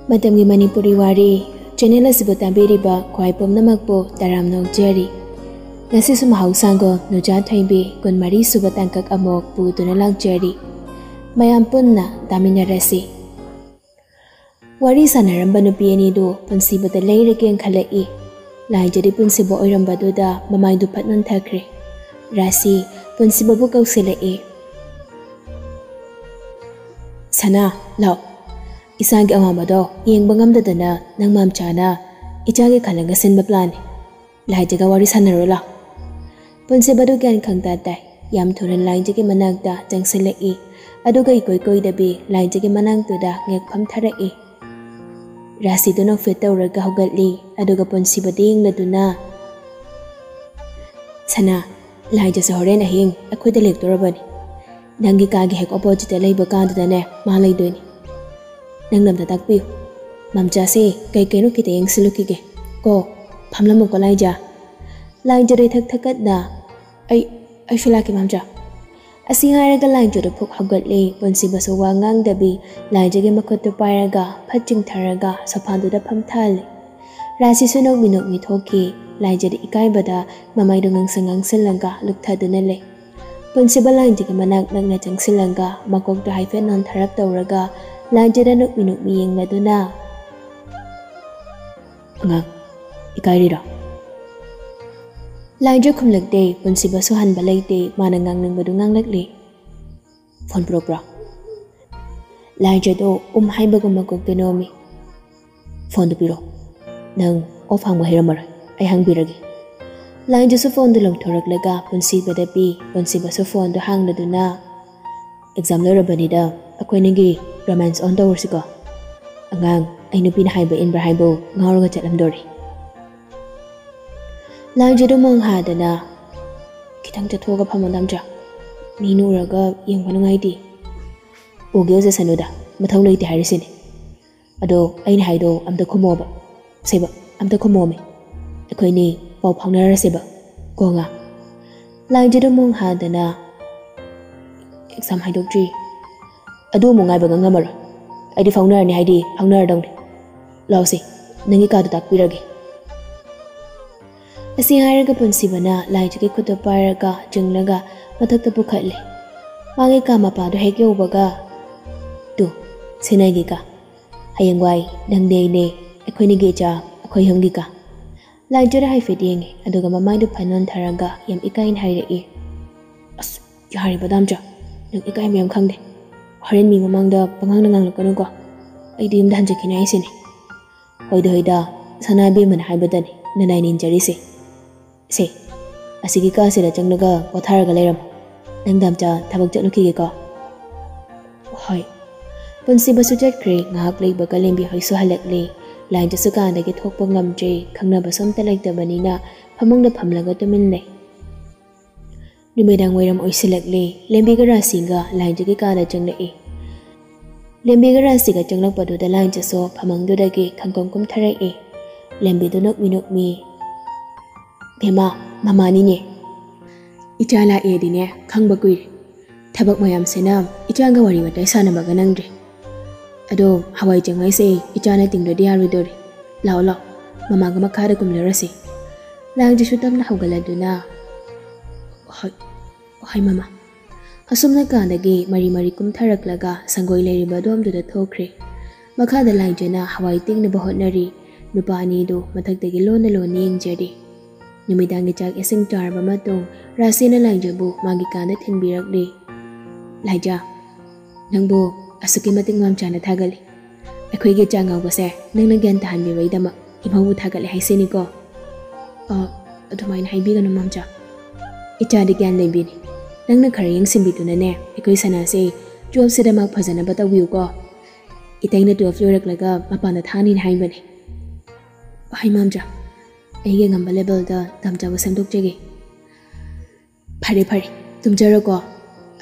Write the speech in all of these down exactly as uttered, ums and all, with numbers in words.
ꯃꯇꯝꯒꯤ ꯃꯅꯤꯄꯨꯔꯤ ꯋꯥꯔꯤ ꯆꯦꯅꯦꯜ ꯑꯁꯤꯕꯨ ꯇꯥꯕꯤꯔꯤꯕ ꯈ꯭ꯋꯥꯏ ꯄꯨꯝꯅꯃꯛꯄꯨ ꯇꯔꯥꯝꯅ ꯑꯣꯛꯆꯔꯤ꯫ ꯉꯁꯤꯁꯨ ꯃꯍꯧꯁꯥꯒꯨꯝ ꯅꯨꯖꯥ ꯊꯣꯏꯕꯤ ꯀꯨꯟꯃꯔꯤ ꯁꯨꯕ ꯇꯥꯡꯀꯛ ꯑꯃꯨꯛ ꯄꯨꯗꯨꯅ ꯂꯥꯛꯆꯔꯤ꯫ ꯃꯌꯥꯝ ꯄꯨꯟꯅ ꯇꯥꯃꯤꯟꯅꯔꯁꯤ꯫ ꯋꯥꯔꯤ ꯁꯥꯟꯅꯔꯝꯕ ꯅꯨꯄꯤ ꯑꯅꯤꯗꯨ ꯄꯨꯟꯁꯤꯕꯗ ꯂꯩꯔꯒꯦꯅ ꯈꯜꯂꯛꯏ꯫ ꯂꯥꯏꯖꯗꯤ ꯄꯨꯟꯁꯤꯕ ꯑꯣꯏꯔꯝꯕꯗꯨꯗ ꯃꯃꯥꯏꯗꯨ ꯐꯠ ꯅꯣꯟꯊꯈ꯭ꯔꯦ꯫ ꯔꯥꯁꯤ ꯄꯨꯟꯁꯤꯕꯕꯨ ꯀꯧꯁꯤꯜꯂꯛꯏ꯫ "ꯁꯅꯥ, ꯂꯥꯎ꯫ ꯏꯁꯥꯒꯤ ꯑꯋꯥꯡꯕꯗꯣ ꯌꯦꯡꯕ ꯉꯝꯗꯗꯅ ꯅꯪ ꯃꯥꯝꯆꯥꯅ ꯏꯆꯥꯒꯤ ꯈꯜꯂꯒ ꯁꯤꯟꯕ ꯄ꯭ꯂꯥꯟꯅꯤ꯫ ꯂꯥꯏꯖꯒ ꯋꯥꯔꯤ ꯁꯥꯟꯅꯔꯣ ꯂꯥꯎ꯫" ꯄꯨꯟꯁꯤꯕꯗꯨ ꯒ꯭ꯌꯥꯟ ꯈꯪꯇꯥ ꯇꯥꯏ꯫ ꯌꯥꯝ ꯊꯨꯅ ꯂꯥꯏꯖꯒꯤ ꯃꯅꯥꯛꯇ ꯆꯪꯁꯤꯜꯂꯛꯏ꯫ ꯑꯗꯨꯒ ꯏꯀꯣꯏ ꯀꯣꯏꯗꯕꯤ ꯂꯥꯏꯖꯒꯤ ꯃꯅꯥꯛꯇꯨꯗ ꯉꯦꯛ ꯐꯝꯊꯔꯛꯏ꯫ ꯔꯥꯁꯤꯗꯨ ꯅꯣꯛꯐꯦꯠ ꯇꯧꯔꯒ ꯍꯧꯒꯠꯂꯤ꯫ ꯑꯗꯨꯒ ꯄꯨꯟꯁꯤꯕꯗ ꯌꯦꯡꯂꯗꯨꯅ, "ꯁꯅꯥ, ꯂꯥꯏꯖꯁꯨ ꯍꯣꯔꯦꯟ ꯑꯍꯤꯡ ꯑꯩꯈꯣꯏꯗ ꯂꯦꯛꯇꯣꯔꯕꯅꯤ꯫ ꯅꯪꯒꯤ ꯀꯥꯒꯤ ꯍꯦꯛ ꯑꯣꯄꯣꯖꯤꯠꯇ ꯂꯩꯕ ꯀꯥꯗꯨꯗꯅꯦ ꯃꯥ ꯂꯩꯗꯣꯏꯅꯤ꯫ ꯅꯪ ꯂꯝꯗ ꯇꯥꯛꯄꯤꯌꯨ꯫ ꯃꯥꯝꯆꯥꯁꯦ ꯀꯩ ꯀꯩꯅꯣ ꯈꯤꯇ ꯌꯦꯡꯁꯤꯜꯂꯨꯈꯤꯒꯦ꯫ ꯀꯣ, ꯐꯝꯂꯝꯃꯨꯀꯣ ꯂꯥꯏꯖ꯫" ꯂꯥꯏꯖꯗ ꯏꯊꯛ ꯊꯛꯀꯠꯅ, "ꯑꯩ, ꯑꯩꯁꯨ ꯂꯥꯛꯀꯦ ꯃꯥꯝꯆꯥ꯫" ꯑꯁꯤ ꯍꯥꯏꯔꯒ ꯂꯥꯏꯖꯗꯨ ꯐꯨꯛ ꯍꯧꯒꯠꯂꯦ꯫ ꯄꯨꯟꯁꯤꯕꯁꯨ ꯋꯥ ꯉꯥꯡꯗꯕꯤ ꯂꯥꯏꯖꯒꯤ ꯃꯈꯨꯠꯇꯨ ꯄꯥꯏꯔꯒ ꯐꯠ ꯆꯤꯡꯊꯔꯒ ꯁꯣꯐꯥꯗꯨꯗ ꯐꯝꯊꯍꯜꯂꯦ꯫ ꯔꯥꯁꯤꯁꯨ ꯅꯣꯛꯃꯤ ꯅꯣꯛꯃꯤ ꯊꯣꯛꯈꯤ꯫ ꯂꯥꯏꯖꯗ ꯏꯀꯥꯏꯕꯗ ꯃꯃꯥꯏꯗꯨ ꯉꯥꯡꯁꯪ ꯉꯥꯡꯁꯤꯜꯂꯒ ꯂꯨꯞꯊꯗꯨꯅ ꯂꯩ꯫ ꯄꯨꯟꯁꯤꯕ ꯂꯥꯏꯖꯒꯤ ꯃꯅꯥꯛ ꯅꯛꯅ ꯆꯪꯁꯤꯜꯂꯒ ꯃꯀꯣꯛꯇꯨ ꯍꯥꯏꯐꯦꯠ ꯅꯣꯟꯊꯔꯞ ꯇꯧꯔꯒ ꯂꯥꯏꯖꯗ ꯅꯣꯛꯃꯤ ꯅꯣꯛꯃꯤ ꯌꯦꯡꯂꯗꯨꯅ, "ꯑꯉꯥꯡ, ꯏꯀꯥꯏꯔꯤꯔꯣ?" ꯂꯥꯏꯖ ꯈꯨꯝꯂꯛꯇꯦ꯫ ꯄꯨꯟꯁꯤꯕꯁꯨ ꯍꯟꯕ ꯂꯩꯇꯦ꯫ ꯃꯥꯅ ꯉꯥꯡꯅꯤꯡꯕꯗꯨ ꯉꯥꯡꯂꯛꯂꯤ꯫ "ꯐꯣꯟ ꯄꯨꯔꯛꯄ꯭ꯔꯣ?" ꯂꯥꯏꯖꯗꯣ ꯎꯝ ꯍꯥꯏꯕꯒꯨꯝ ꯃꯀꯣꯛꯇ ꯅꯣꯝꯃꯤ꯫ "ꯐꯣꯟꯗꯨ ꯄꯤꯔꯣ꯫ ꯅꯪ ꯑꯣꯐ ꯍꯥꯡꯕ ꯍꯩꯔꯝꯃꯔꯣꯏ꯫ ꯑꯩ ꯍꯥꯡꯕꯤꯔꯒꯦ꯫" ꯂꯥꯏꯖꯁꯨ ꯐꯣꯟꯗꯨ ꯂꯧꯊꯣꯔꯛꯂꯒ ꯄꯨꯟꯁꯤꯕꯗ ꯄꯤ꯫ ꯄꯨꯟꯁꯤꯕꯁꯨ ꯐꯣꯟꯗꯨ ꯍꯥꯡꯂꯗꯨꯅ, "ꯑꯦꯛꯖꯥꯝ ꯂꯣꯏꯔꯕꯅꯤꯗ ꯑꯩꯈꯣꯏ ꯑꯅꯤꯒꯤ ꯔꯣꯃꯥꯟꯁ ꯑꯣꯟ ꯇꯧꯔꯁꯤꯀꯣ꯫ ꯑꯉꯥꯡ, ꯑꯩ ꯅꯨꯄꯤꯅ ꯍꯥꯏꯕ ꯏꯟꯕ꯭ꯔꯥ ꯍꯥꯏꯕꯨ ꯉꯥꯎꯔꯒ ꯆꯠꯂꯝꯗꯣꯔꯤ꯫" ꯂꯥꯏꯖꯗꯨ ꯃꯣꯡ ꯍꯥꯗꯅ, "ꯈꯤꯇꯪ ꯆꯠꯊꯣꯛꯑꯒ ꯐꯝꯃꯣ ꯗꯥꯝꯆꯥ꯫ ꯃꯤꯅ ꯎꯔꯒ ꯌꯦꯡꯕ ꯅꯨꯡꯉꯥꯏꯇꯦ꯫" "ꯎꯒꯦ ꯎꯖꯁꯅꯨꯗ, ꯃꯊꯧ ꯂꯩꯇꯦ ꯍꯥꯏꯔꯤꯁꯤꯅꯤ꯫ ꯑꯗꯣ ꯑꯩꯅ ꯍꯥꯏꯗꯣ ꯑꯝꯇ ꯈꯨꯝꯃꯣꯕ꯫ ꯁꯦꯕ, ꯑꯝꯇ ꯈꯨꯝꯃꯣꯃꯤ꯫ ꯑꯩꯈꯣꯏꯅꯤ ꯄꯥꯎ ꯐꯥꯎꯅꯔꯁꯦꯕ ꯀꯣ ꯉꯥ꯫" ꯂꯥꯏꯖꯗꯨ ꯃꯣꯡ ꯍꯥꯗꯅ, "ꯑꯦꯛꯖꯥꯝ ꯍꯥꯏꯗꯣꯛꯇ꯭ꯔꯤ꯫" "ꯑꯗꯨ ꯑꯃꯨꯛ ꯉꯥꯏꯕꯒ ꯉꯝꯃꯔꯣꯏ꯫ ꯑꯩꯗꯤ ꯐꯥꯎꯅꯔꯅꯤ ꯍꯥꯏꯗꯤ ꯐꯥꯎꯅꯔꯗꯧꯅꯤ꯫ "ꯂꯥꯎꯁꯦ, ꯅꯪꯒꯤ ꯀꯥꯗꯣ ꯇꯥꯛꯄꯤꯔꯒꯦ"꯫ ꯑꯁꯤ ꯍꯥꯏꯔꯒ ꯄꯨꯟꯁꯤꯕꯅ ꯂꯥꯏꯖꯒꯤ ꯈꯨꯠꯇꯣ ꯄꯥꯏꯔꯒ ꯆꯤꯡꯂꯒ ꯃꯊꯛꯇ ꯄꯨꯈꯠꯂꯦ꯫ ꯃꯥꯒꯤ ꯀꯥ ꯃꯄꯥꯗꯣ ꯍꯦꯛ ꯌꯧꯕꯒ, "ꯇꯨ, ꯁꯤ ꯅꯣꯏꯒꯤ ꯀꯥ꯫ ꯍꯌꯦꯡꯋꯥꯏ ꯅꯪꯅꯦ ꯑꯩꯅꯦ, ꯑꯩꯈꯣꯏꯅꯤꯒꯤ ꯏꯆꯥ, ꯑꯩꯈꯣꯏ ꯑꯍꯨꯝꯒꯤ ꯀꯥ"꯫ ꯂꯥꯏꯖꯗ ꯍꯥꯏꯐꯦꯠ ꯌꯦꯡꯉꯦ, ꯑꯗꯨꯒ ꯃꯃꯥꯏꯗꯨ ꯐꯟ ꯅꯣꯟꯊꯔꯒ ꯌꯥꯝ ꯏꯀꯥꯏꯅ ꯍꯥꯏꯔꯛꯏ, "ꯑꯁ, ꯌꯥꯔꯦ ꯕꯗꯥꯝꯆꯥ, ꯅꯪ ꯏꯀꯥꯏꯕ ꯌꯥꯝ ꯈꯪꯗꯦ꯫ ꯍꯣꯔꯦꯟ ꯃꯤ ꯃꯃꯥꯡꯗ ꯄꯉꯥꯡꯗ ꯉꯥꯡꯂꯛꯀꯅꯨꯀꯣ꯫ ꯑꯩꯗꯤ ꯌꯨꯝꯗ ꯍꯟꯖꯈꯤꯅꯤ ꯍꯥꯏꯁꯤꯅꯤ꯫ ꯍꯣꯏꯗ ꯍꯣꯏꯗ, ꯁꯅꯥ ꯏꯕꯦꯝꯃꯅ ꯍꯥꯏꯕꯗꯅꯤ ꯅꯅꯥꯏ ꯅꯤꯟꯖꯔꯤꯁꯦ꯫ ꯁꯦ, ꯑꯁꯤꯒꯤ ꯀꯥꯁꯤꯗ ꯆꯪꯂꯒ ꯄꯣꯊꯥꯔꯒ ꯂꯩꯔꯝꯃꯣ꯫ ꯅꯪ ꯗꯥꯝꯆꯥ ꯊꯕꯛ ꯆꯠꯂꯨꯈꯤꯒꯦꯀꯣ"꯫ "ꯍꯣꯏ"꯫ ꯄꯨꯟꯁꯤꯕꯁꯨ ꯆꯠꯈ꯭ꯔꯦ꯫ ꯉꯥꯏꯍꯥꯛ ꯂꯩꯕꯒ ꯂꯦꯝꯕꯤ ꯍꯣꯏꯁꯨ ꯍꯜꯂꯛꯂꯦ꯫ ꯂꯥꯏꯖꯁꯨ ꯀꯥꯗꯒꯤ ꯊꯣꯛꯄ ꯉꯝꯗ꯭ꯔꯦ꯫ ꯈꯪꯅꯕꯁꯨ ꯑꯝꯇ ꯂꯩꯇꯕꯅꯤꯅ ꯐꯃꯨꯡꯗ ꯐꯝꯂꯒ ꯇꯨꯃꯤꯟ ꯂꯩ꯫ ꯅꯨꯃꯤꯗꯥꯡ ꯋꯥꯏꯔꯝ ꯑꯣꯏꯁꯤꯜꯂꯛꯂꯦ꯫ ꯂꯦꯝꯕꯤꯒ ꯔꯥꯁꯤꯒ ꯂꯥꯏꯖꯒꯤ ꯀꯥꯗ ꯆꯪꯂꯛꯏ꯫ ꯂꯦꯝꯕꯤꯒ ꯔꯥꯁꯤꯒ ꯆꯪꯂꯛꯄꯗꯨꯗ ꯂꯥꯏꯖꯁꯨ ꯐꯃꯨꯡꯗꯨꯗꯒꯤ ꯈꯪꯀꯨꯝ ꯀꯨꯝꯊꯔꯛꯏ꯫ ꯂꯦꯝꯕꯤꯗꯨ ꯅꯣꯛꯃꯤ ꯅꯣꯛꯃꯤ, "ꯕꯦꯝꯃ, ꯃꯃꯥꯅꯤꯅꯦ꯫ ꯏꯆꯥ ꯂꯥꯛꯑꯦꯗꯤꯅꯦ ꯈꯪꯕ ꯀꯨꯏꯔꯦ꯫ ꯊꯕꯛ ꯃꯌꯥꯝꯁꯤꯅ ꯏꯆꯥꯒ ꯋꯥꯔꯤ ꯋꯥꯇꯥꯏ ꯁꯥꯟꯅꯕꯒ ꯅꯪꯗ꯭ꯔꯦ꯫ ꯑꯗꯣ ꯍꯋꯥꯏ ꯆꯦꯡꯋꯥꯏꯁꯦ ꯏꯆꯥꯅ ꯇꯤꯡꯗ꯭ꯔꯗꯤ ꯌꯥꯔꯣꯏꯗꯣꯔꯤ꯫ ꯂꯥꯛꯑꯣ, ꯂꯥꯛꯑꯣ, ꯃꯃꯥꯒ ꯃꯈꯥꯗ ꯀꯨꯝꯂꯔꯁꯤ"꯫ ꯂꯥꯏꯖꯁꯨ ꯇꯞꯅ ꯍꯧꯒꯠꯂꯗꯨꯅ, "ꯍꯣꯏ, ꯍꯣꯏ ꯃꯃꯥ"꯫ ꯑꯁꯨꯝꯅ ꯀꯥꯗꯒꯤ ꯃꯔꯤ ꯃꯔꯤ ꯀꯨꯝꯊꯔꯛꯂꯒ ꯁꯪꯒꯣꯏ ꯂꯩꯔꯤꯕ ꯑꯗꯣꯝꯗꯨꯗ ꯊꯣꯛꯈ꯭ꯔꯦ꯫ ꯃꯈꯥꯗ ꯂꯥꯏꯖꯅ ꯍꯋꯥꯏ ꯇꯤꯡꯅꯕ ꯍꯣꯠꯅꯔꯤ꯫ ꯅꯨꯄꯥ ꯑꯅꯤꯗꯨ ꯃꯊꯛꯇꯒꯤ ꯂꯣꯟꯅ ꯂꯣꯟꯅ ꯌꯦꯡꯖꯔꯤ꯫ ꯅꯨꯃꯤꯗꯥꯡꯒꯤ ꯆꯥꯛ ꯏꯁꯤꯡ ꯆꯥꯔꯕ ꯃꯇꯨꯡ ꯔꯥꯁꯤꯅ ꯂꯥꯏꯖꯕꯨ ꯃꯥꯒꯤ ꯀꯥꯗ ꯊꯤꯟꯕꯤꯔꯛꯂꯤ꯫ "ꯂꯥꯏꯖ, ꯅꯪꯕꯨ ꯑꯁꯨꯛꯀꯤ ꯃꯇꯤꯛ ꯃꯥꯝꯆꯥꯅ ꯊꯥꯒꯠꯂꯤ꯫ ꯑꯩꯈꯣꯏꯒꯤ ꯏꯆꯥ ꯉꯥꯎꯕꯁꯦ ꯅꯪꯅ ꯒ꯭ꯌꯥꯟ ꯇꯥꯍꯟꯕꯤꯕꯒꯤꯗꯃꯛ ꯏꯃꯧꯕꯨ ꯊꯥꯒꯠꯂꯦ ꯍꯥꯏꯁꯤꯅꯤꯀꯣ"꯫ "ꯑ, ꯑꯗꯨꯃꯥꯏꯅ ꯍꯥꯏꯕꯤꯒꯅꯨ ꯃꯥꯝꯆꯥ꯫ ꯏꯆꯥꯗꯤ ꯒ꯭ꯌꯥꯟ ꯂꯩꯕꯤꯅꯤ꯫ ꯅꯪꯅ ꯈꯔ ꯌꯦꯡꯁꯤꯟꯕꯤꯗꯨꯅꯅꯦ, ꯑꯩꯈꯣꯏ ꯁꯅꯥꯁꯦ ꯇꯨꯋꯦꯜꯐꯁꯤꯗ ꯃꯥꯔꯛ ꯐꯖꯅꯕ ꯇꯧꯕꯤꯌꯨꯀꯣ꯫ ꯏꯇꯩꯅ ꯇꯨꯋꯦꯜꯐ ꯂꯣꯏꯔꯛꯂꯒ ꯃꯄꯥꯟꯗ ꯊꯥꯅꯤꯅ ꯍꯥꯏꯕꯅꯤ"꯫ "ꯍꯣꯏ ꯃꯥꯝꯆꯥ, ꯑꯩꯒꯤ ꯉꯝꯕ ꯂꯦꯕꯦꯜꯗ ꯇꯝꯖꯕ ꯁꯦꯝꯗꯣꯛꯆꯒꯦ"꯫ "ꯐꯔꯦ ꯐꯔꯦ, ꯇꯨꯝꯖꯔꯣꯀꯣ꯫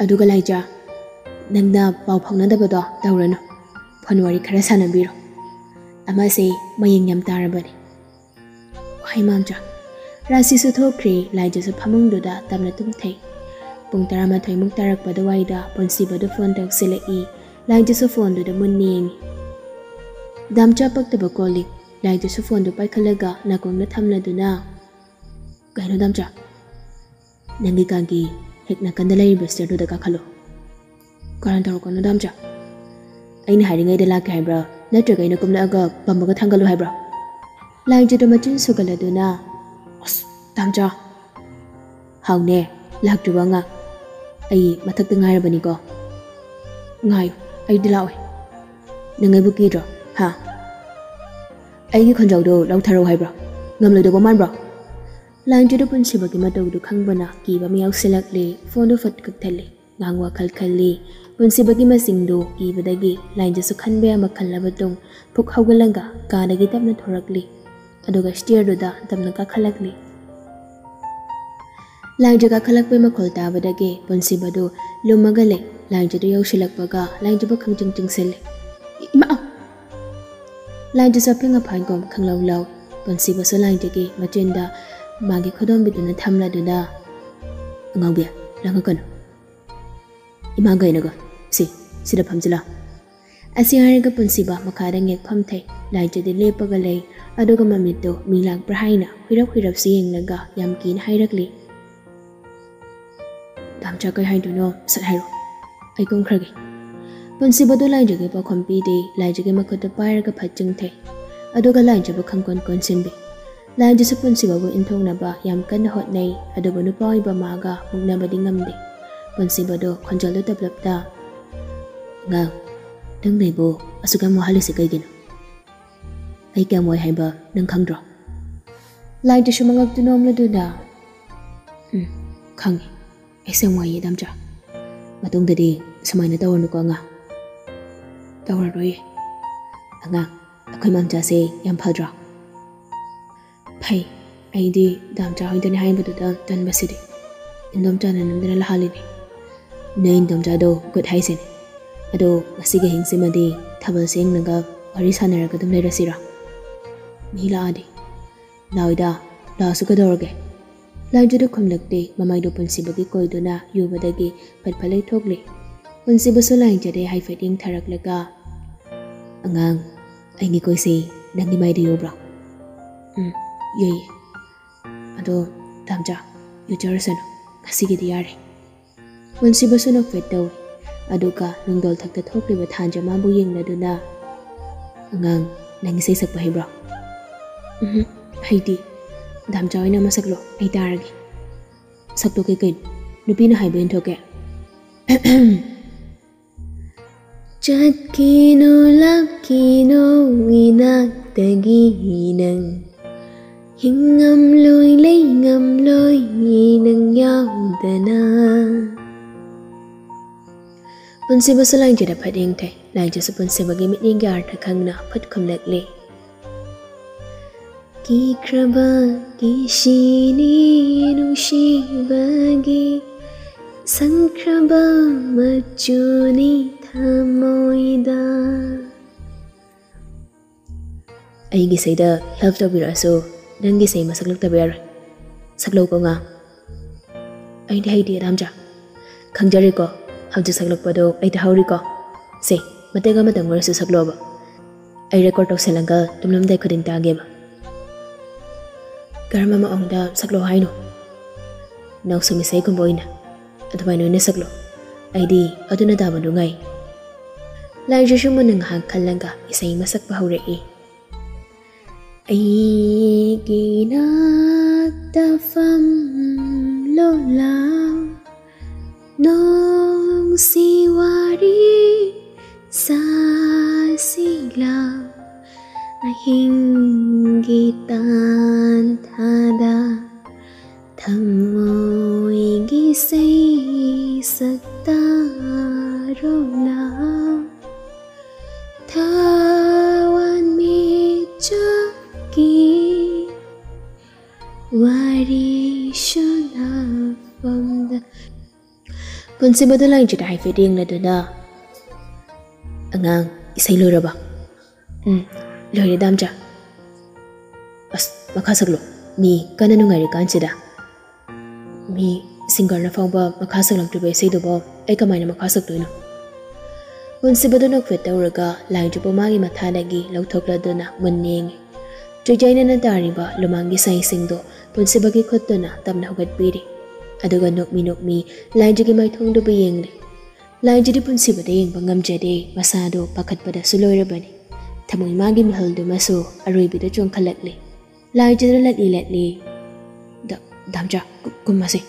ꯑꯗꯨꯒ ꯂꯥꯏꯖ, ꯅꯪꯅ ꯄꯥꯎ ꯐꯥꯎꯅꯗꯕꯗꯣ ꯇꯧꯔꯅꯨ꯫ ꯐꯣꯟ ꯋꯥꯔꯤ ꯈꯔ ꯁꯥꯟꯅꯕꯤꯔꯣ꯫ ꯑꯃꯁꯦ ꯃꯌꯦꯡ ꯌꯥꯝ ꯇꯥꯔꯕꯅꯤ"꯫ "ꯍꯣꯏ ꯃꯥꯝꯆꯥ"꯫ ꯔꯥꯁꯤꯁꯨ ꯊꯣꯛꯈ꯭ꯔꯦ꯫ ꯂꯥꯏꯖꯁꯨ ꯐꯃꯨꯡꯗꯨꯗ ꯇꯞꯅ ꯇꯨꯝꯊꯩ꯫ ꯄꯨꯡ ꯇꯔꯥꯃꯥꯊꯣꯏꯃꯨꯛ ꯇꯥꯔꯛꯄ ꯑꯗꯨꯋꯥꯏꯗ ꯄꯨꯟꯁꯤꯕꯗꯨ ꯐꯣꯟ ꯇꯧꯁꯤꯜꯂꯛꯏ꯫ ꯂꯥꯏꯖꯁꯨ ꯐꯣꯟꯗꯨꯗ ꯃꯨꯟꯅ ꯌꯦꯡꯉꯤ꯫ ꯗꯥꯝꯆꯥ ꯄꯛꯇꯕ ꯀꯣꯜꯂꯤ꯫ ꯂꯥꯏꯖꯁꯨ ꯐꯣꯟꯗꯨ ꯄꯥꯏꯈꯠꯂꯒ ꯅꯥꯀꯣꯡꯗ ꯊꯝꯂꯗꯨꯅ, "ꯀꯩꯅꯣ ꯗꯥꯝꯆꯥ?" "ꯅꯪꯒꯤ ꯀꯥꯒꯤ ꯍꯦꯛ ꯅꯥꯀꯟꯗ ꯂꯩꯔꯤꯕ ꯁ꯭ꯇꯤꯌꯔꯗꯨꯗ ꯀꯥꯈꯠꯂꯣ꯫" "ꯀꯔꯟ ꯇꯧꯔꯛꯀꯅꯨ ꯗꯥꯝꯆꯥ꯫ ꯑꯩꯅ ꯍꯥꯏꯔꯤꯉꯩꯗ ꯂꯥꯛꯀꯦ ꯍꯥꯏꯕ꯭ꯔꯥ, ꯅꯠꯇ꯭ꯔꯒ ꯑꯩꯅ ꯀꯨꯝꯂꯛꯑꯒ ꯄꯝꯃꯒ ꯊꯥꯡꯒꯠꯂꯨ ꯍꯥꯏꯕ꯭ꯔꯥ?" ꯂꯥꯏꯖꯗꯣ ꯃꯆꯤꯟ ꯁꯨꯒꯠꯂꯗꯨꯅ, "ꯑꯁ ꯗꯥꯝꯆꯥ!" "ꯍꯥꯎꯅꯦ, ꯂꯥꯛꯇ꯭ꯔꯤꯕ ꯑꯉꯥꯡ? ꯑꯩ ꯃꯊꯛꯇ ꯉꯥꯏꯔꯕꯅꯤꯀꯣ꯫" "ꯉꯥꯏꯌꯨ, ꯑꯩꯗꯤ ꯂꯥꯛꯑꯣꯏ꯫" "ꯅꯪ ꯑꯩꯕꯨ ꯀꯤꯗ꯭ꯔꯣ, ꯍꯥ? ꯑꯩꯒꯤ ꯈꯣꯟꯖꯥꯎꯗꯣ ꯂꯧꯊꯔꯛꯎ ꯍꯥꯏꯕ꯭ꯔꯣ? ꯉꯝꯂꯣꯏꯗꯧꯕ ꯃꯥꯟꯕ꯭ꯔꯣ?" ꯂꯥꯏꯟꯖꯗꯨ ꯄꯨꯟꯁꯤꯕꯒꯤ ꯃꯇꯧꯗꯨ ꯈꯪꯕꯅ ꯀꯤꯕ ꯑꯃ ꯌꯥꯎꯁꯤꯜꯂꯛꯂꯦ꯫ ꯐꯣꯟꯗꯨ ꯐꯠ ꯀꯛꯊꯠꯂꯦ꯫ ꯉꯥꯡ ꯋꯥꯈꯜ ꯈꯜꯂꯤ꯫ ꯄꯨꯟꯁꯤꯕꯒꯤ ꯃꯁꯤꯡꯗꯨ ꯀꯤꯕꯗꯒꯤ ꯂꯥꯏꯟꯖꯁꯨ ꯈꯟꯕ ꯌꯥꯕ ꯈꯜꯂꯕ ꯇꯨꯡ ꯐꯨꯛ ꯍꯧꯒꯠꯂꯒ ꯀꯥꯗꯒꯤ ꯇꯞꯅ ꯊꯣꯔꯛꯂꯤ꯫ ꯑꯗꯨꯒ ꯁ꯭ꯇꯤꯌꯔꯗꯨꯗ ꯇꯞꯅ ꯀꯥꯈꯠꯂꯛꯂꯤ꯫ ꯂꯥꯏꯟꯖ ꯀꯥꯈꯠꯂꯛꯄꯩ ꯃꯈꯣꯜ ꯇꯥꯕꯗꯒꯤ ꯄꯨꯟꯁꯤꯕꯗꯨ ꯂꯨꯝꯃꯒ ꯂꯩ꯫ ꯂꯥꯏꯟꯖꯗꯨ ꯌꯧꯁꯤꯜꯂꯛꯄꯒ ꯂꯥꯏꯟꯖꯕꯨ ꯈꯪꯆꯤꯡ ꯆꯤꯡꯁꯤꯜꯂꯤ꯫ "ꯏꯃꯥ!" ꯂꯥꯏꯟꯖꯁꯨ ꯑꯐꯤꯡ ꯑꯐꯥꯏꯒꯨꯝ ꯈꯪꯂꯧ ꯂꯧ꯫ ꯄꯨꯟꯁꯤꯕꯁꯨ ꯂꯥꯏꯟꯖꯒꯤ ꯃꯆꯤꯟꯗ ꯃꯥꯒꯤ ꯈꯨꯗꯣꯝꯕꯤꯗꯨꯅ ꯊꯝꯂꯗꯨꯅ, "ꯑꯉꯥꯎꯕꯤ, ꯂꯥꯡꯉꯛꯀꯅꯨ꯫ ꯏꯃꯥꯒ ꯑꯩꯅꯒ ꯁꯤ, ꯁꯤꯗ ꯐꯝꯖꯤꯜꯂꯣ꯫" ꯑꯁꯤ ꯍꯥꯏꯔꯒ ꯄꯨꯟꯁꯤꯕ ꯃꯈꯥꯗ ꯉꯦꯛ ꯐꯝꯊꯩ꯫ ꯂꯥꯏꯖꯗꯤ ꯂꯦꯞꯄꯒ ꯂꯩ꯫ ꯑꯗꯨꯒ ꯃꯃꯤꯠꯇꯨ ꯃꯤ ꯂꯥꯛꯄ꯭ꯔꯥ ꯍꯥꯏꯅ ꯍꯨꯏꯔꯞ ꯍꯨꯏꯔꯞꯁꯨ ꯌꯦꯡꯂꯒ ꯌꯥꯝ ꯀꯤꯅ ꯍꯥꯏꯔꯛꯂꯤ, "ꯗꯥꯝꯆꯥ, ꯀꯩ ꯍꯥꯏꯗꯣꯏꯅꯣ? ꯁꯠ ꯍꯥꯏꯔꯣ꯫ ꯑꯩ ꯀꯨꯝꯈ꯭ꯔꯒꯦ꯫" ꯄꯨꯟꯁꯤꯕꯗꯨ ꯂꯥꯏꯖꯒꯤ ꯄꯥꯎꯈꯨꯝ ꯄꯤꯗꯦ꯫ ꯂꯥꯏꯖꯒꯤ ꯃꯈꯨꯠꯇꯨ ꯄꯥꯏꯔꯒ ꯐꯠ ꯆꯤꯡꯊꯩ꯫ ꯑꯗꯨꯒ ꯂꯥꯏꯖꯕꯨ ꯈꯪꯀꯣꯟ ꯀꯣꯟꯁꯤꯟꯕꯤ꯫ ꯂꯥꯏꯖꯁꯨ ꯄꯨꯟꯁꯤꯕꯕꯨ ꯏꯟꯊꯣꯛꯅꯕ ꯌꯥꯝ ꯀꯟꯅ ꯍꯣꯠꯅꯩ, ꯑꯗꯨꯕꯨ ꯅꯨꯄꯥ ꯑꯣꯏꯕ ꯃꯥꯒ ꯃꯨꯛꯅꯕꯗꯤ ꯉꯝꯗꯦ꯫ ꯄꯨꯟꯁꯤꯕꯗꯨ ꯈꯣꯟꯖꯦꯜꯗꯨ ꯇꯞꯂꯞꯇ, "ꯑꯉꯥꯡ, ꯅꯪꯅ ꯑꯩꯕꯨ ꯑꯁꯨꯛ ꯌꯥꯝ ꯋꯥꯍꯜꯂꯤꯁꯦ ꯀꯩꯒꯤꯅꯣ? ꯑꯩ ꯀꯌꯥꯝ ꯋꯥꯏ ꯍꯥꯏꯕ ꯅꯪ ꯈꯪꯗ꯭ꯔꯣ?" ꯂꯥꯏꯖꯁꯨ ꯃꯉꯛꯇꯨ ꯅꯣꯝꯂꯗꯨꯅ, "ꯎꯝ, ꯈꯪꯉꯤ꯫ ꯑꯩꯁꯦ ꯌꯥꯝ ꯋꯥꯏꯌꯦ ꯗꯥꯝꯆꯥ꯫ ꯃꯇꯨꯡꯗꯗꯤ ꯁꯨꯃꯥꯏꯅ ꯇꯧꯔꯅꯨꯀꯣ ꯑꯉꯥꯡ꯫" "ꯇꯧꯔꯔꯣꯏꯌꯦ ꯑꯉꯥꯡ꯫ ꯑꯩꯈꯣꯏ ꯃꯥꯝꯆꯥꯁꯦ ꯌꯥꯝ ꯐꯗ꯭ꯔꯣ?" "ꯐꯩ꯫ ꯑꯩꯗꯤ ꯗꯥꯝꯆꯥ ꯍꯣꯏꯗꯅꯦ ꯍꯥꯏꯕꯗꯨꯗ ꯇꯟꯕꯁꯤꯗꯤ꯫ ꯏꯟꯗꯣꯝꯆꯥꯅ ꯅꯝꯗꯅ ꯂꯥꯛꯍꯜꯂꯤꯅꯦ꯫" "ꯅꯣꯏ ꯏꯟꯗꯣꯝꯆꯥꯗꯣ ꯒꯨꯠ ꯍꯥꯏꯁꯤꯅꯦ꯫ ꯑꯗꯣ ꯉꯁꯤꯒꯤ ꯑꯍꯤꯡꯁꯤꯃꯗꯤ ꯊꯥꯕꯜꯁꯦ ꯌꯦꯡꯂꯒ ꯋꯥꯔꯤ ꯁꯥꯟꯅꯔꯒ ꯑꯗꯨꯝ ꯂꯩꯔꯁꯤꯔꯣ?" "ꯃꯤ ꯂꯥꯛꯑꯗꯤ?" "ꯂꯥꯛꯑꯣꯏꯗ, ꯂꯥꯛꯑꯁꯨ ꯀꯩꯗꯧꯔꯒꯦ?" ꯂꯥꯏꯖꯗꯨ ꯈꯨꯝꯂꯛꯇꯦ꯫ ꯃꯃꯥꯏꯗꯨ ꯄꯨꯟꯁꯤꯕꯒꯤ ꯀꯣꯏꯗꯨꯅ ꯌꯨꯕꯗꯒꯤ ꯐꯠ ꯐꯠ ꯂꯩꯊꯣꯛꯂꯦ꯫ ꯄꯨꯟꯁꯤꯕꯁꯨ ꯂꯥꯏꯖꯗꯩ ꯍꯥꯏꯐꯦꯠ ꯌꯦꯡꯊꯔꯛꯂꯒ, "ꯑꯉꯥꯡ, ꯑꯩꯒꯤ ꯀꯣꯏꯁꯦ ꯅꯪꯒꯤ ꯃꯥꯏꯗ ꯌꯧꯕ꯭ꯔꯣ? ꯎꯝ, ꯌꯩꯌꯦ꯫ ꯑꯗꯣ ꯗꯥꯝꯆꯥ, ꯌꯨꯖꯔꯁꯅꯨ, ꯉꯁꯤꯒꯤꯗꯤ ꯌꯥꯔꯦ꯫ ꯄꯨꯟꯁꯤꯕꯁꯨ ꯅꯣꯛꯐꯦꯠ ꯇꯧꯏ꯫ ꯑꯗꯨꯒ ꯅꯨꯡꯗꯣꯜ ꯊꯛꯇ ꯊꯣꯛꯂꯤꯕ ꯊꯥꯟꯖ ꯃꯥꯕꯨ ꯌꯦꯡꯂꯗꯨꯅ, "ꯑꯉꯥꯡ, ꯅꯪ ꯏꯁꯩ ꯁꯛꯄ ꯍꯩꯕ꯭ꯔꯣ?" "ꯎꯝ, ꯍꯩꯇꯦ꯫ ꯗꯥꯝꯆꯥ ꯑꯣꯏꯅ ꯑꯃ ꯁꯛꯂꯣ, ꯑꯩ ꯇꯥꯔꯒꯦ꯫" "ꯁꯛꯇꯣꯛꯀꯦ ꯀꯩꯅꯣ, ꯅꯨꯄꯤꯅ ꯍꯥꯏꯕ ꯏꯟꯊꯣꯛꯀꯦ꯫" "ꯆꯠꯈꯤꯅꯨ ꯂꯥꯛꯈꯤꯅꯨ ꯏꯅꯥꯛꯇꯒꯤ ꯅꯪ, ꯍꯤꯡꯉꯝꯂꯣꯏ ꯂꯩꯉꯝꯂꯣꯏ ꯅꯪ ꯌꯥꯎꯗꯅ꯫" ꯄꯨꯟꯁꯤꯕꯁꯨ ꯂꯥꯏꯖꯗ ꯐꯠ ꯌꯦꯡꯊꯩ꯫ ꯂꯥꯏꯖꯁꯨ ꯄꯨꯟꯁꯤꯕꯒꯤ ꯃꯤꯠꯌꯦꯡꯒꯤ ꯑꯥꯔꯊ ꯈꯪꯅ ꯐꯠ ꯈꯨꯝꯂꯛꯂꯤ꯫ "ꯀꯤꯈ꯭ꯔꯕꯒꯤ ꯁꯤꯅꯤ ꯅꯨꯡꯁꯤꯕꯒꯤ ꯁꯪꯈ꯭ꯔꯕ ꯃꯆꯨꯅꯤ ꯊꯃꯣꯏꯗ꯫" ꯑꯩꯒꯤ ꯏꯁꯩꯗ ꯂꯚ ꯇꯧꯕꯤꯔꯛꯑꯁꯨ ꯅꯪꯒꯤ ꯏꯁꯩ ꯃꯁꯛ ꯂꯛꯇꯕ ꯌꯥꯔꯣꯏ꯫ ꯁꯛꯂꯧꯀꯣ ꯉꯥ꯫ "ꯑꯩꯗꯤ ꯍꯩꯇꯦ ꯗꯥꯝꯆꯥ꯫ ꯈꯪꯖꯔꯦꯀꯣ, ꯍꯧꯖꯤꯛ ꯁꯛꯂꯛꯄꯗꯣ ꯑꯩ ꯇꯥꯍꯧꯔꯤꯀꯣ꯫ ꯁꯦ, ꯃꯇꯦꯛ ꯑꯃꯇꯪ ꯑꯣꯏꯔꯁꯨ ꯁꯛꯂꯣꯕ꯫ ꯑꯩ ꯔꯦꯀꯣꯔꯗ ꯇꯧꯁꯜꯂꯒ ꯇꯨꯝꯂꯝꯗꯥꯏ ꯈꯨꯗꯤꯡ ꯇꯥꯒꯦꯕ꯫" "ꯀꯔꯝꯕ ꯃꯑꯣꯡꯗ ꯁꯛꯂꯣ ꯍꯥꯏꯅꯣ?" "ꯅꯥꯎꯁꯨꯝ ꯏꯁꯩꯒꯨꯝꯕ ꯑꯣꯏꯅ ꯑꯗꯨꯃꯥꯏꯅ ꯑꯣꯏꯅ ꯁꯛꯂꯣ꯫ ꯑꯩꯗꯤ ꯑꯗꯨꯅ ꯇꯥꯕ ꯅꯨꯡꯉꯥꯏ꯫" ꯂꯥꯏꯖꯁꯨ ꯃꯨꯟꯅ ꯉꯥꯏꯍꯥꯛ ꯈꯜꯂꯒ ꯏꯁꯩ ꯑꯃ ꯁꯛꯄ ꯍꯧꯔꯛꯏ꯫ "ꯑꯩꯒꯤ ꯅꯥꯛꯇ ꯐꯝꯂꯣ ꯂꯥꯎ, ꯅꯣꯡꯁꯤ ꯋꯥꯔꯤ ꯁꯥꯁꯤ ꯂꯥꯎ, ꯑꯍꯤꯡꯒꯤ ꯇꯥꯟꯊꯥꯗ ꯊꯃꯣꯏꯒꯤ ꯏꯁꯩ ꯁꯛꯇꯥꯔꯣ ꯂꯥꯎ, ꯊꯋꯥꯟꯃꯤꯆꯥꯛꯀꯤ ꯋꯥꯔꯤ ꯁꯥꯟꯅꯐꯝꯗ꯫" ꯄꯨꯟꯁꯤꯕꯗ ꯂꯥꯏꯖꯗ ꯍꯥꯏꯐꯦꯠ ꯌꯦꯡꯂꯗꯨꯅ, "ꯑꯉꯥꯡ, ꯏꯁꯩ ꯂꯣꯏꯔꯕ?" "ꯎꯝ, ꯂꯣꯏꯔꯦ ꯗꯥꯝꯆꯥ꯫" "ꯑꯁ, ꯃꯈꯥ ꯁꯛꯂꯣ, ꯃꯤ ꯀꯟꯅ ꯅꯨꯡꯉꯥꯏꯔꯤ ꯀꯥꯟꯁꯤꯗ꯫ ꯃꯤ ꯁꯤꯡꯒꯔꯅ ꯐꯥꯎꯕ ꯃꯈꯥ ꯁꯛꯂꯛꯇ꯭ꯔꯤꯕ ꯏꯁꯩꯗꯨꯕꯨ ꯑꯩ ꯀꯃꯥꯏꯅ ꯃꯈꯥ ꯁꯛꯇꯣꯏꯅꯣ?" ꯄꯨꯟꯁꯤꯕꯗꯨ ꯅꯣꯛꯐꯦꯠ ꯇꯧꯔꯒ ꯂꯥꯏꯖꯕꯨ ꯃꯥꯒꯤ ꯃꯊꯥꯗꯒꯤ ꯂꯧꯊꯣꯛꯂꯗꯨꯅ ꯃꯨꯟꯅ ꯌꯦꯡꯉꯤ꯫ ꯆꯨꯖꯥꯏꯅꯅ ꯇꯥꯔꯤꯕ ꯂꯨꯃꯥꯡꯒꯤ ꯁꯥꯏꯁꯤꯡꯗꯣ ꯄꯨꯟꯁꯤꯕꯒꯤ ꯈꯨꯠꯇꯨꯅ ꯇꯞꯅ ꯍꯧꯒꯠꯄꯤꯔꯤ꯫ ꯑꯗꯨꯒ ꯅꯣꯛꯃꯤ ꯅꯣꯛꯃꯤ ꯂꯥꯏꯖꯒꯤ ꯃꯥꯏꯊꯣꯡꯗꯨꯕꯨ ꯌꯦꯡꯂꯤ꯫ ꯂꯥꯏꯖꯗꯤ ꯄꯨꯟꯁꯤꯕꯗ ꯌꯦꯡꯕ ꯉꯝꯖꯗꯦ, ꯃꯁꯥꯗꯣ ꯄꯥꯈꯠꯄꯗꯁꯨ ꯂꯣꯏꯔꯕꯅꯤ꯫ ꯊꯃꯣꯏ ꯃꯥꯒꯤ ꯃꯍꯜꯗꯨꯃꯁꯨ ꯑꯔꯣꯏꯕꯤꯗ ꯆꯣꯡꯈꯠꯂꯛꯂꯤ꯫ ꯂꯥꯏꯖꯗ ꯂꯠꯂꯤ ꯂꯠꯂꯤ꯫ "ꯗ-, ꯗꯥꯝꯆꯥ, ꯀꯨ-, ꯀꯨꯝꯃꯁꯦ꯫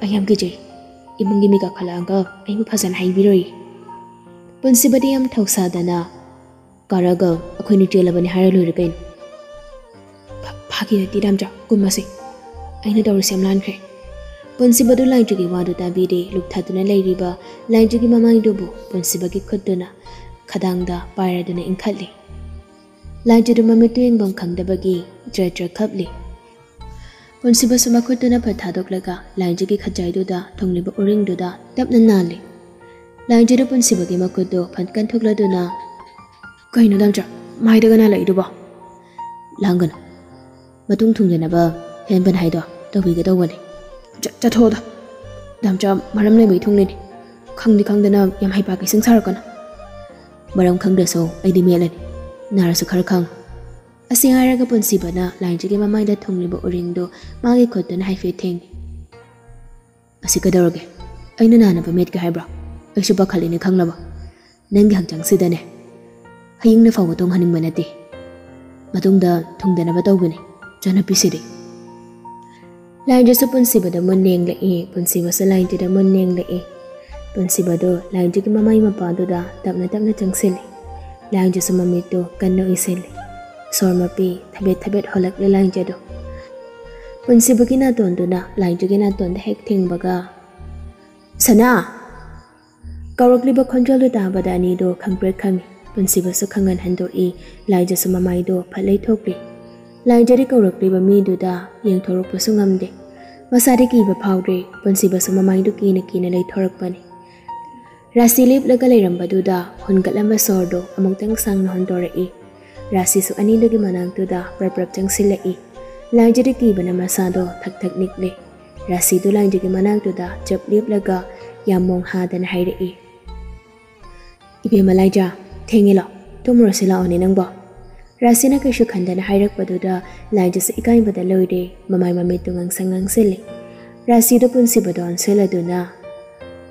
ꯑꯩ ꯌꯥꯝ ꯀꯤꯖꯩ꯫ ꯏꯃꯨꯡꯒꯤ ꯃꯤ ꯀꯥꯈꯠꯂꯛꯑꯒ ꯑꯩꯕꯨ ꯐꯖꯅ ꯍꯥꯏꯕꯤꯔꯣꯏꯌꯦ꯫" ꯄꯨꯟꯁꯤꯕꯗꯤ ꯌꯥꯝ ꯊꯧꯁꯥꯗꯅ, "ꯀꯥꯔꯒ ꯑꯩꯈꯣꯏꯅꯤ ꯆꯦꯜꯂꯕꯅꯤ ꯍꯥꯏꯔ ꯂꯣꯏꯔꯦ ꯀꯩꯅꯣ꯫" "ꯐ-, ꯐꯥꯒꯤ ꯅꯠꯇꯦ ꯗꯥꯝꯆꯥ, ꯀꯨꯝꯃꯁꯦ꯫ ꯑꯩꯅ ꯇꯧꯔꯤꯁꯦ ꯌꯥꯝ ꯂꯥꯟꯈ꯭ꯔꯦ꯫" ꯄꯨꯟꯁꯤꯕꯗꯨ ꯂꯥꯏꯖꯒꯤ ꯋꯥꯗꯨ ꯇꯥꯕꯤꯔꯦ꯫ ꯂꯨꯞꯊꯗꯨꯅ ꯂꯩꯔꯤꯕ ꯂꯥꯏꯖꯒꯤ ꯃꯃꯥꯏꯗꯨꯕꯨ ꯄꯨꯟꯁꯤꯕꯒꯤ ꯈꯨꯠꯇꯨꯅ ꯈꯗꯥꯡꯗ ꯄꯥꯏꯔꯗꯨꯅ ꯏꯟꯈꯠꯂꯤ꯫ ꯂꯥꯏꯖꯗꯨ ꯃꯃꯤꯠꯇꯨ ꯌꯦꯡꯐꯝ ꯈꯪꯗꯕꯒꯤ ꯆꯔ ꯆꯔ ꯈꯞꯂꯤ꯫ ꯄꯨꯟꯁꯤꯕꯁꯨ ꯃꯈꯨꯠꯇꯨꯅ ꯐꯠ ꯊꯥꯗꯣꯛꯂꯒ ꯂꯥꯏꯖꯒꯤ ꯈꯖꯥꯏꯗꯨꯗ ꯊꯨꯡꯂꯤꯕ ꯎꯔꯤꯡꯗꯨꯗ ꯇꯞꯅ ꯅꯥꯜꯂꯤ꯫ ꯂꯥꯏꯖꯗꯨ ꯄꯨꯟꯁꯤꯕꯒꯤ ꯃꯈꯨꯠꯇꯨ ꯐꯠ ꯀꯟꯊꯣꯛꯂꯗꯨꯅ, "ꯀꯩꯅꯣ ꯗꯥꯝꯆꯥ, ꯃꯥꯏꯗꯒ ꯅꯥꯜꯂꯛꯏꯗꯨꯕꯣ?" "ꯂꯥꯡꯒꯅꯨ꯫ ꯃꯇꯨꯡ ꯊꯨꯡꯗꯅꯕ ꯍꯦꯟꯕꯟ ꯍꯥꯏꯗꯣ ꯇꯧꯕꯤꯒꯗꯧꯕꯅꯤ꯫" "ꯆ-, ꯆꯠꯊꯣꯛꯑꯣꯗ꯫ ꯗꯥꯝꯆꯥ, ꯃꯔꯝ ꯂꯩꯕꯒꯤ ꯊꯨꯡꯂꯤꯅꯤ꯫ ꯈꯪꯗꯤ ꯈꯪꯗꯅ ꯌꯥꯝ ꯍꯩꯄꯥ ꯀꯩꯁꯤꯡ ꯁꯥꯔꯛꯀꯅꯨ꯫ ꯃꯔꯝ ꯈꯪꯗ꯭ꯔꯁꯨ ꯑꯩꯗꯤ ꯃꯦꯠꯂꯅꯤ꯫ ꯅꯥꯔꯁꯨ ꯈꯔ ꯈꯥꯡꯉꯨ꯫" ꯑꯁꯤ ꯍꯥꯏꯔꯒ ꯄꯨꯟꯁꯤꯕꯅ ꯂꯥꯏꯖꯒꯤ ꯃꯃꯥꯏꯗ ꯊꯨꯡꯂꯤꯕ ꯎꯔꯤꯡꯗꯨ ꯃꯥꯒꯤ ꯈꯨꯠꯇꯨꯅ ꯍꯥꯏꯐꯦꯠ ꯊꯦꯡꯉꯤ꯫ "ꯑꯁꯤ ꯀꯩꯗꯧꯔꯒꯦ? ꯑꯩꯅ ꯅꯥꯅꯕ ꯃꯦꯠꯀꯦ ꯍꯥꯏꯕ꯭ꯔꯣ? ꯑꯩꯁꯨ ꯄꯥꯈꯠꯂꯤꯅꯦ ꯈꯪꯂꯕ꯫ ꯅꯪꯒꯤ ꯍꯛꯆꯥꯡꯁꯤꯗꯅꯦ ꯍꯌꯤꯡꯅ ꯐꯥꯎꯕ ꯇꯣꯡꯍꯟꯅꯤꯡꯕ ꯅꯠꯇꯦ꯫ ꯃꯇꯨꯡꯗ ꯊꯨꯡꯗꯅꯕ ꯇꯧꯕꯅꯤ, ꯆꯠꯅꯕꯤꯁꯤꯗꯤ꯫" ꯂꯥꯏꯖꯁꯨ ꯄꯨꯟꯁꯤꯕꯗ ꯃꯨꯟ ꯌꯦꯡꯂꯛꯏ, ꯄꯨꯟꯁꯤꯕꯁꯨ ꯂꯥꯏꯖꯗ ꯃꯨꯟ ꯌꯦꯡꯂꯛꯏ꯫ ꯄꯨꯟꯁꯤꯕꯗꯨ ꯂꯥꯏꯖꯒꯤ ꯃꯃꯥꯏ ꯃꯄꯥꯗꯨꯗ ꯇꯞꯅ ꯇꯞꯅ ꯆꯪꯁꯤꯜꯂꯤ꯫ ꯂꯥꯏꯖꯁꯨ ꯃꯃꯤꯠꯇꯨ ꯀꯟꯅ ꯎꯏꯁꯤꯜꯂꯤ꯫ ꯁꯣꯔ ꯃꯄꯤ ꯊꯕꯦꯠ ꯊꯕꯦꯠ ꯍꯣꯜꯂꯛꯂꯤ ꯂꯥꯏꯖꯗꯨ꯫ ꯄꯨꯟꯁꯤꯕꯒꯤ ꯅꯥꯇꯣꯟꯗꯨꯅ ꯂꯥꯏꯖꯒꯤ ꯅꯥꯇꯣꯟꯗ ꯍꯦꯛ ꯊꯦꯡꯕꯒ, "ꯁꯅꯥ!" ꯀꯧꯔꯛꯂꯤꯕ ꯈꯣꯟꯖꯦꯜꯗꯨ ꯇꯥꯕꯗ ꯑꯅꯤꯗꯨ ꯈꯪꯄ꯭ꯔꯦꯛ ꯈꯪꯉꯤ꯫ ꯄꯨꯟꯁꯤꯕꯁꯨ ꯈꯪꯍꯟ ꯍꯟꯗꯣꯛꯏ꯫ ꯂꯥꯏꯖꯁꯨ ꯃꯃꯥꯏꯗꯨ ꯐꯠ ꯂꯩꯊꯣꯛꯂꯤ꯫ ꯂꯥꯏꯖꯗꯤ ꯀꯧꯔꯛꯂꯤꯕ ꯃꯤꯗꯨꯗ ꯌꯦꯡꯊꯣꯔꯛꯄꯁꯨ ꯉꯝꯗꯦ꯫ ꯃꯁꯥꯗꯤ ꯀꯤꯕ ꯐꯥꯎꯗ꯭ꯔꯦ꯫ ꯄꯨꯟꯁꯤꯕꯁꯨ ꯃꯃꯥꯏꯗꯨ ꯀꯤꯅ ꯀꯤꯅ ꯂꯩꯊꯣꯔꯛꯄꯅꯤ꯫ ꯔꯥꯁꯤ ꯂꯦꯞꯂꯒ ꯂꯩꯔꯝꯕꯗꯨꯗ ꯍꯨꯟꯒꯠꯂꯝꯕ ꯁꯣꯔꯗꯨ ꯑꯃꯨꯛꯇꯪ ꯁꯥꯡꯅ ꯍꯣꯟꯗꯣꯔꯛꯏ꯫ ꯔꯥꯁꯤꯁꯨ ꯑꯅꯤꯗꯨꯒꯤ ꯃꯅꯥꯛꯇꯨꯗ ꯄ꯭ꯔꯞ ꯄ꯭ꯔꯞ ꯆꯪꯁꯤꯜꯂꯛꯏ꯫ ꯂꯥꯏꯖꯗꯤ ꯀꯤꯕꯅ ꯃꯁꯥꯗꯣ ꯊꯛ ꯊꯛ ꯅꯤꯛꯂꯤ꯫ ꯔꯥꯁꯤꯗꯨ ꯂꯥꯏꯖꯒꯤ ꯃꯅꯥꯛꯇꯨꯗ ꯆꯞ ꯂꯦꯞꯂꯒ ꯌꯥꯝ ꯃꯣꯡ ꯍꯥꯗꯅ ꯍꯥꯏꯔꯛꯏ꯫ ꯏꯕꯦꯝꯃ ꯂꯥꯏꯖꯥ, ꯊꯦꯡꯉꯦ ꯂꯥꯎ, ꯇꯨꯝꯃꯨꯔꯁꯤ ꯂꯥꯛꯑꯣꯅꯦ ꯅꯪꯕꯣ꯫ ꯔꯥꯁꯤꯅ ꯀꯩꯁꯨ ꯈꯟꯗꯅ ꯍꯥꯏꯔꯛꯄꯗꯨꯗ ꯂꯥꯏꯖꯥꯁꯨ ꯏꯀꯥꯏꯕꯗ ꯂꯣꯏꯔꯦ, ꯃꯃꯥꯏ ꯃꯃꯤꯠꯇꯨ ꯉꯥꯡꯁꯪ ꯉꯥꯡꯁꯤꯜꯂꯤ꯫ ꯔꯥꯁꯤꯗꯣ ꯄꯨꯟꯁꯤꯕꯗꯣ ꯑꯣꯟꯁꯤꯜꯂꯗꯨꯅ,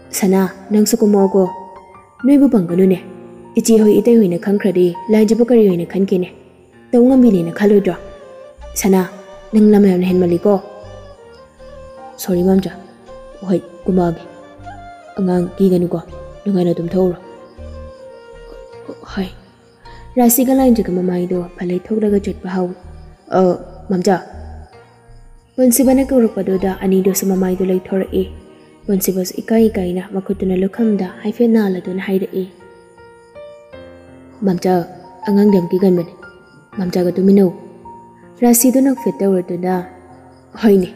"ꯁꯅꯥ, ꯅꯪꯁꯨ ꯀꯨꯝꯃꯛꯑꯣꯀꯣ꯫ ꯅꯣꯏꯕꯨ ꯄꯪꯒꯅꯨꯅꯦ꯫ ꯏꯆꯦ ꯍꯣꯏ ꯏꯇꯩ ꯍꯣꯏꯅ ꯈꯪꯈ꯭ꯔꯗꯤ ꯂꯥꯏꯖꯥꯕꯨ ꯀꯔꯤ ꯑꯣꯏꯅ ꯈꯟꯈꯤꯅꯦ? ꯇꯧ ꯉꯝꯕꯤꯅꯦꯅ ꯈꯜꯂꯣꯏꯗ꯭ꯔꯣ? ꯁꯅꯥ, ꯅꯪ ꯂꯝ ꯌꯥꯝꯅ ꯍꯦꯟꯃꯜꯂꯤꯀꯣ꯫" "ꯁꯣꯔꯤ ꯃꯥꯝꯆꯥ꯫ ꯍꯣꯏ, ꯀꯨꯝꯃꯛꯑꯒꯦ꯫ ꯑꯉꯥꯡ ꯀꯤꯒꯅꯨꯀꯣ, ꯅꯨꯡꯉꯥꯏꯅ ꯇꯨꯝꯊꯣꯛꯎꯔꯣ꯫" "ꯍꯣꯏ꯫" ꯔꯥꯁꯤꯒ ꯂꯥꯏꯖꯥꯒ ꯃꯃꯥꯏꯗꯣ ꯐꯠ ꯂꯩꯊꯣꯛꯂꯒ ꯆꯠꯄ ꯍꯧꯏ꯫ "ꯑ, ꯃꯥꯝꯆꯥ꯫" ꯄꯨꯟꯁꯤꯕꯅ ꯀꯧꯔꯛꯄꯗꯨꯗ ꯑꯅꯤꯗꯨꯁꯨ ꯃꯃꯥꯏꯗꯣ ꯂꯩꯊꯣꯔꯛꯏ꯫ ꯄꯨꯟꯁꯤꯕꯁꯨ ꯏꯀꯥꯏ ꯏꯀꯥꯏꯅ ꯃꯈꯨꯠꯇꯨꯅ ꯂꯨꯈꯝꯗ ꯍꯥꯏꯐꯦꯠ ꯅꯥꯜꯂꯗꯨꯅ ꯍꯥꯏꯔꯛꯏ, "ꯃꯥꯝꯆꯥ, ꯑꯉꯥꯡꯗꯤ ꯌꯥꯝ ꯀꯤꯒꯟꯕꯅꯤ꯫ ꯃꯥꯝꯆꯥꯒ ꯇꯨꯃꯤꯟꯅꯧ꯫" ꯔꯥꯁꯤꯗꯨ ꯅꯣꯛꯐꯦꯠ ꯇꯧꯔꯗꯨꯅ, "ꯍꯣꯏꯅꯦ,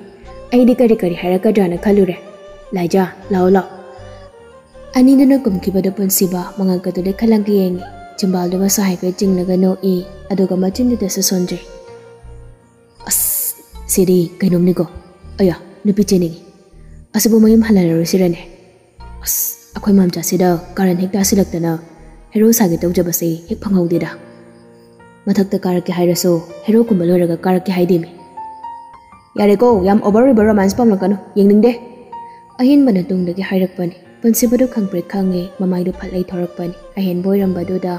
ꯑꯩꯗꯤ ꯀꯔꯤ ꯀꯔꯤ ꯍꯥꯏꯔꯛꯀꯗ꯭ꯔꯥꯅ ꯈꯜꯂꯨꯔꯦ꯫ ꯂꯥꯏꯖꯥ, ꯂꯥꯛꯑꯣ ꯂꯥꯛꯑꯣ꯫" ꯑꯅꯤꯗꯨꯅ ꯀꯨꯝꯈꯤꯕꯗ ꯄꯨꯟꯁꯤꯕ ꯃꯉꯛꯀꯗꯨ ꯂꯩꯈꯠꯂꯒ ꯌꯦꯡꯉꯤ꯫ ꯆꯤꯝꯕꯥꯜꯗꯨꯃꯁꯨ ꯍꯥꯏꯐꯦꯠ ꯆꯤꯡꯂꯒ ꯅꯣꯛꯏ, ꯑꯗꯨꯒ ꯃꯆꯤꯟꯗꯨꯗꯁꯨ ꯁꯣꯟꯖꯩ꯫ "ꯑꯁ, ꯁꯤꯗꯤ ꯀꯩꯅꯣꯝꯅꯤꯀꯣ꯫ ꯑꯌꯥ, ꯅꯨꯄꯤ ꯆꯦꯟꯅꯤꯡꯉꯤ꯫ ꯑꯁꯤꯕꯨ ꯃꯌꯨꯝ ꯍꯜꯍꯜꯂꯔꯣꯏꯁꯤꯔꯅꯦ? ꯑꯁ, ꯑꯩꯈꯣꯏ ꯃꯥꯝꯆꯥꯁꯤꯗ ꯀꯥꯔꯟ ꯍꯦꯛ ꯇꯥꯁꯤꯜꯂꯛꯇꯅ ꯍꯦꯔꯣ ꯁꯥꯒꯦ ꯇꯧꯖꯕꯁꯦ ꯍꯦꯛ ꯐꯪꯍꯧꯗꯦꯗ꯫ ꯃꯊꯛꯇ ꯀꯥꯔꯛꯀꯦ ꯍꯥꯏꯔꯁꯨ ꯍꯦꯔꯣ ꯀꯨꯝꯕ ꯂꯣꯏꯔꯒ ꯀꯥꯔꯛꯀꯦ ꯍꯥꯏꯗꯦꯃꯤ꯫" "ꯌꯥꯔꯦꯀꯣ, ꯌꯥꯝ ꯑꯣꯚꯔ ꯑꯣꯏꯕ ꯔꯣꯃꯥꯟꯁ ꯄꯥꯝꯂꯛꯀꯅꯨ, ꯌꯦꯡꯅꯤꯡꯗꯦ꯫" ꯑꯍꯦꯟꯕꯅ ꯇꯨꯡꯗꯒꯤ ꯍꯥꯏꯔꯛꯄꯅꯤ꯫ ꯄꯨꯟꯁꯤꯕꯗꯨ ꯈꯪꯄ꯭ꯔꯦꯛ ꯈꯪꯉꯦ, ꯃꯃꯥꯏꯗꯨ ꯐꯠ ꯂꯩꯊꯣꯔꯛꯄꯅꯤ꯫ ꯑꯍꯦꯟꯕ ꯑꯣꯏꯔꯝꯕꯗꯨꯗ,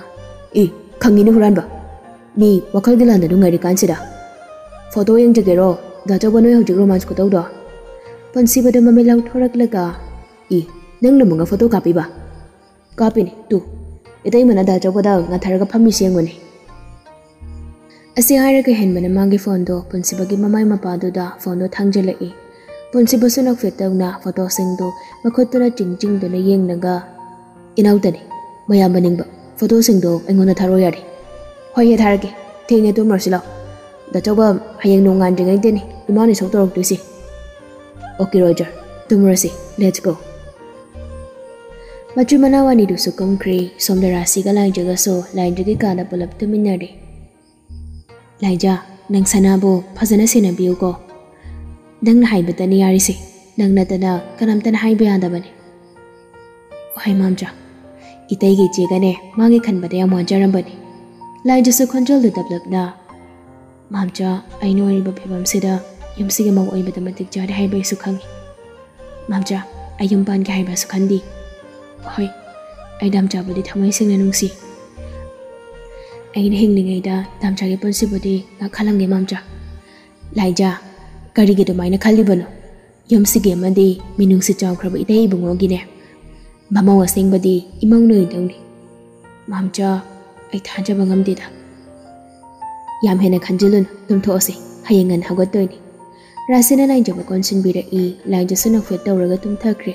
"ꯏ, ꯈꯪꯉꯤꯅꯤ ꯍꯨꯔꯥꯟꯕ꯫ ꯃꯤ ꯋꯥꯈꯜꯒꯤ ꯂꯥꯟꯗ ꯅꯨꯡꯉꯥꯏꯔꯤꯀꯥꯟꯁꯤꯗ꯫ ꯐꯣꯇꯣ ꯌꯦꯡꯖꯒꯦꯔꯣ? ꯗꯥ ꯆꯧꯕ ꯅꯣꯏ ꯍꯧꯖꯤꯛ ꯔꯣꯃꯥꯟꯁ ꯈꯨꯇꯧꯗꯣ?" ꯄꯨꯟꯁꯤꯕꯗꯨ ꯃꯃꯤꯠ ꯂꯥꯎꯊꯣꯔꯛꯂꯒ, "ꯏ, ꯅꯪꯅ ꯃꯉꯥ ꯐꯣꯇꯣ ꯀꯥꯞꯄꯤꯕ?" "ꯀꯥꯞꯄꯤꯅꯤ, ꯇꯨ꯫ ꯏꯇꯩꯃꯅ ꯗꯥ ꯆꯧꯕꯗ ꯉꯥꯊꯔꯒ ꯐꯝꯃꯤꯁꯤ ꯌꯦꯡꯉꯨꯅꯦ꯫" ꯑꯁꯤ ꯍꯥꯏꯔꯒ ꯍꯦꯟꯕꯅ ꯃꯥꯒꯤ ꯐꯣꯟꯗꯣ ꯄꯨꯟꯁꯤꯕꯒꯤ ꯃꯃꯥꯏ ꯃꯄꯥꯗꯨꯗ ꯐꯣꯟꯗꯣ ꯊꯥꯡꯖꯤꯜꯂꯛꯏ꯫ ꯄꯨꯟꯁꯤꯕꯁꯨ ꯅꯣꯛꯐꯦꯠ ꯇꯧꯅ ꯐꯣꯇꯣꯁꯤꯡꯗꯨ ꯃꯈꯨꯠꯇꯨꯅ ꯆꯤꯡ ꯆꯤꯡꯗꯨꯅ ꯌꯦꯡꯂꯒ, "ꯏꯅꯥꯎꯇꯅꯤ, ꯃꯌꯥꯝꯕ ꯅꯤꯡꯕ꯫ ꯐꯣꯇꯣꯁꯤꯡꯗꯣ ꯑꯩꯉꯣꯟꯗ ꯊꯥꯔꯛꯑꯣ ꯌꯥꯔꯦ꯫" "ꯍꯣꯏ ꯍꯦ, ꯊꯥꯔꯛꯀꯦ꯫ ꯊꯦꯡꯉꯦ, ꯇꯨꯝꯃꯨꯔꯁꯤ ꯂꯥꯛꯑꯣ꯫ ꯗꯥ ꯆꯧꯕ, ꯍꯌꯦꯡ ꯅꯣꯡꯉꯥꯟꯗ꯭ꯔꯤꯉꯩꯗꯅꯤ ꯏꯃꯥꯅ ꯏꯁꯧ ꯇꯧꯔꯛꯇꯣꯏꯁꯤ꯫" "ꯑꯣꯀꯦ ꯔꯣꯖꯔ, ꯇꯨꯝꯃꯨꯔꯁꯤ, let's go꯫" ꯃꯆꯤꯟ ꯃꯅꯥꯎ ꯑꯅꯤꯗꯨꯁꯨ ꯀꯨꯝꯈ꯭ꯔꯦ꯫ ꯁꯣꯝꯗ ꯔꯥꯁꯤꯒ ꯂꯥꯏꯖꯒꯁꯨ ꯂꯥꯏꯖꯒꯤ ꯀꯥꯗ ꯄꯨꯂꯞ ꯇꯨꯃꯤꯟꯅꯔꯦ꯫ "ꯂꯥꯏꯖꯥ, ꯅꯪ ꯁꯅꯥꯕꯨ ꯐꯖꯅ ꯁꯦꯟꯅꯕꯤꯌꯨꯀꯣ꯫ ꯅꯪꯅ ꯍꯥꯏꯕꯇꯅꯤ ꯌꯥꯔꯤꯁꯦ꯫ ꯅꯪ ꯅꯠꯇꯅ ꯀꯅꯥꯝꯇꯅ ꯍꯥꯏꯕ ꯌꯥꯗꯕꯅꯤ꯫" "ꯍꯣꯏ ꯃꯥꯝꯆꯥ, ꯏꯇꯩꯒꯤ ꯏꯆꯦꯒꯅꯦ ꯃꯥꯒꯤ ꯈꯟꯕꯗ ꯌꯥꯝ ꯋꯥꯖꯔꯝꯕꯅꯤ꯫ ꯂꯥꯏꯖꯁꯨ ꯈꯣꯟꯖꯦꯜꯗꯨ ꯗꯞꯂꯞꯅ, "ꯃꯥꯝꯆꯥ, ꯑꯩꯅ ꯑꯣꯏꯔꯤꯕ ꯐꯤꯕꯝꯁꯤꯗ ꯌꯨꯝꯁꯤꯒꯤ ꯃꯧ ꯑꯣꯏꯕꯗ ꯃꯇꯤꯛ ꯆꯥꯗꯦ ꯍꯥꯏꯕ ꯑꯩꯁꯨ ꯈꯪꯉꯤ꯫ ꯃꯥꯝꯆꯥ, ꯑꯩ ꯌꯨꯝ ꯄꯥꯟꯒꯦ ꯍꯥꯏꯕꯁꯨ ꯈꯟꯗꯦ꯫ ꯍꯣꯏ, ꯑꯩ ꯗꯥꯝꯆꯥꯕꯨꯗꯤ ꯊꯃꯣꯏ ꯁꯦꯡꯅ ꯅꯨꯡꯁꯤ꯫ ꯑꯩꯅ ꯍꯤꯡꯂꯤꯉꯩꯗ ꯗꯥꯝꯆꯥꯒꯤ ꯄꯨꯟꯁꯤꯕꯨꯗꯤ ꯉꯥꯛꯍꯜꯂꯝꯒꯦ ꯃꯥꯝꯆꯥ꯫" "ꯂꯥꯏꯖ, ꯀꯔꯤꯒꯤ ꯑꯗꯨꯃꯥꯏꯅ ꯈꯜꯂꯤꯕꯅꯣ? ꯌꯨꯝꯁꯤꯒꯤ ꯑꯃꯗꯤ ꯃꯤꯅꯨꯡꯁꯤ ꯆꯥꯎꯈ꯭ꯔꯕ ꯏꯇꯩ ꯏꯕꯨꯡꯉꯣꯒꯤꯅꯦ꯫ ꯃꯃꯧ ꯑꯁꯦꯡꯕꯗꯤ ꯏꯃꯧ ꯅꯣꯏꯗꯧꯅꯤ꯫" "ꯃꯥꯝꯆꯥ, ꯑꯩ ꯊꯥꯖꯕ ꯉꯝꯗꯦꯗ꯫" "ꯌꯥꯝ ꯍꯦꯟꯅ ꯈꯟꯖꯤꯜꯂꯨꯅꯨ, ꯇꯨꯝꯊꯣꯛꯑꯁꯤ, ꯍꯌꯦꯡ ꯉꯟꯅ ꯍꯧꯒꯠꯇꯣꯏꯅꯤ꯫" ꯔꯥꯁꯤꯅ ꯂꯥꯏꯖꯕ ꯀꯣꯟꯁꯤꯟꯕꯤꯔꯛꯏ꯫ ꯂꯥꯏꯖꯁꯨ ꯅꯣꯛꯐꯦꯠ ꯇꯧꯔꯒ ꯇꯨꯝꯊꯈ꯭ꯔꯦ꯫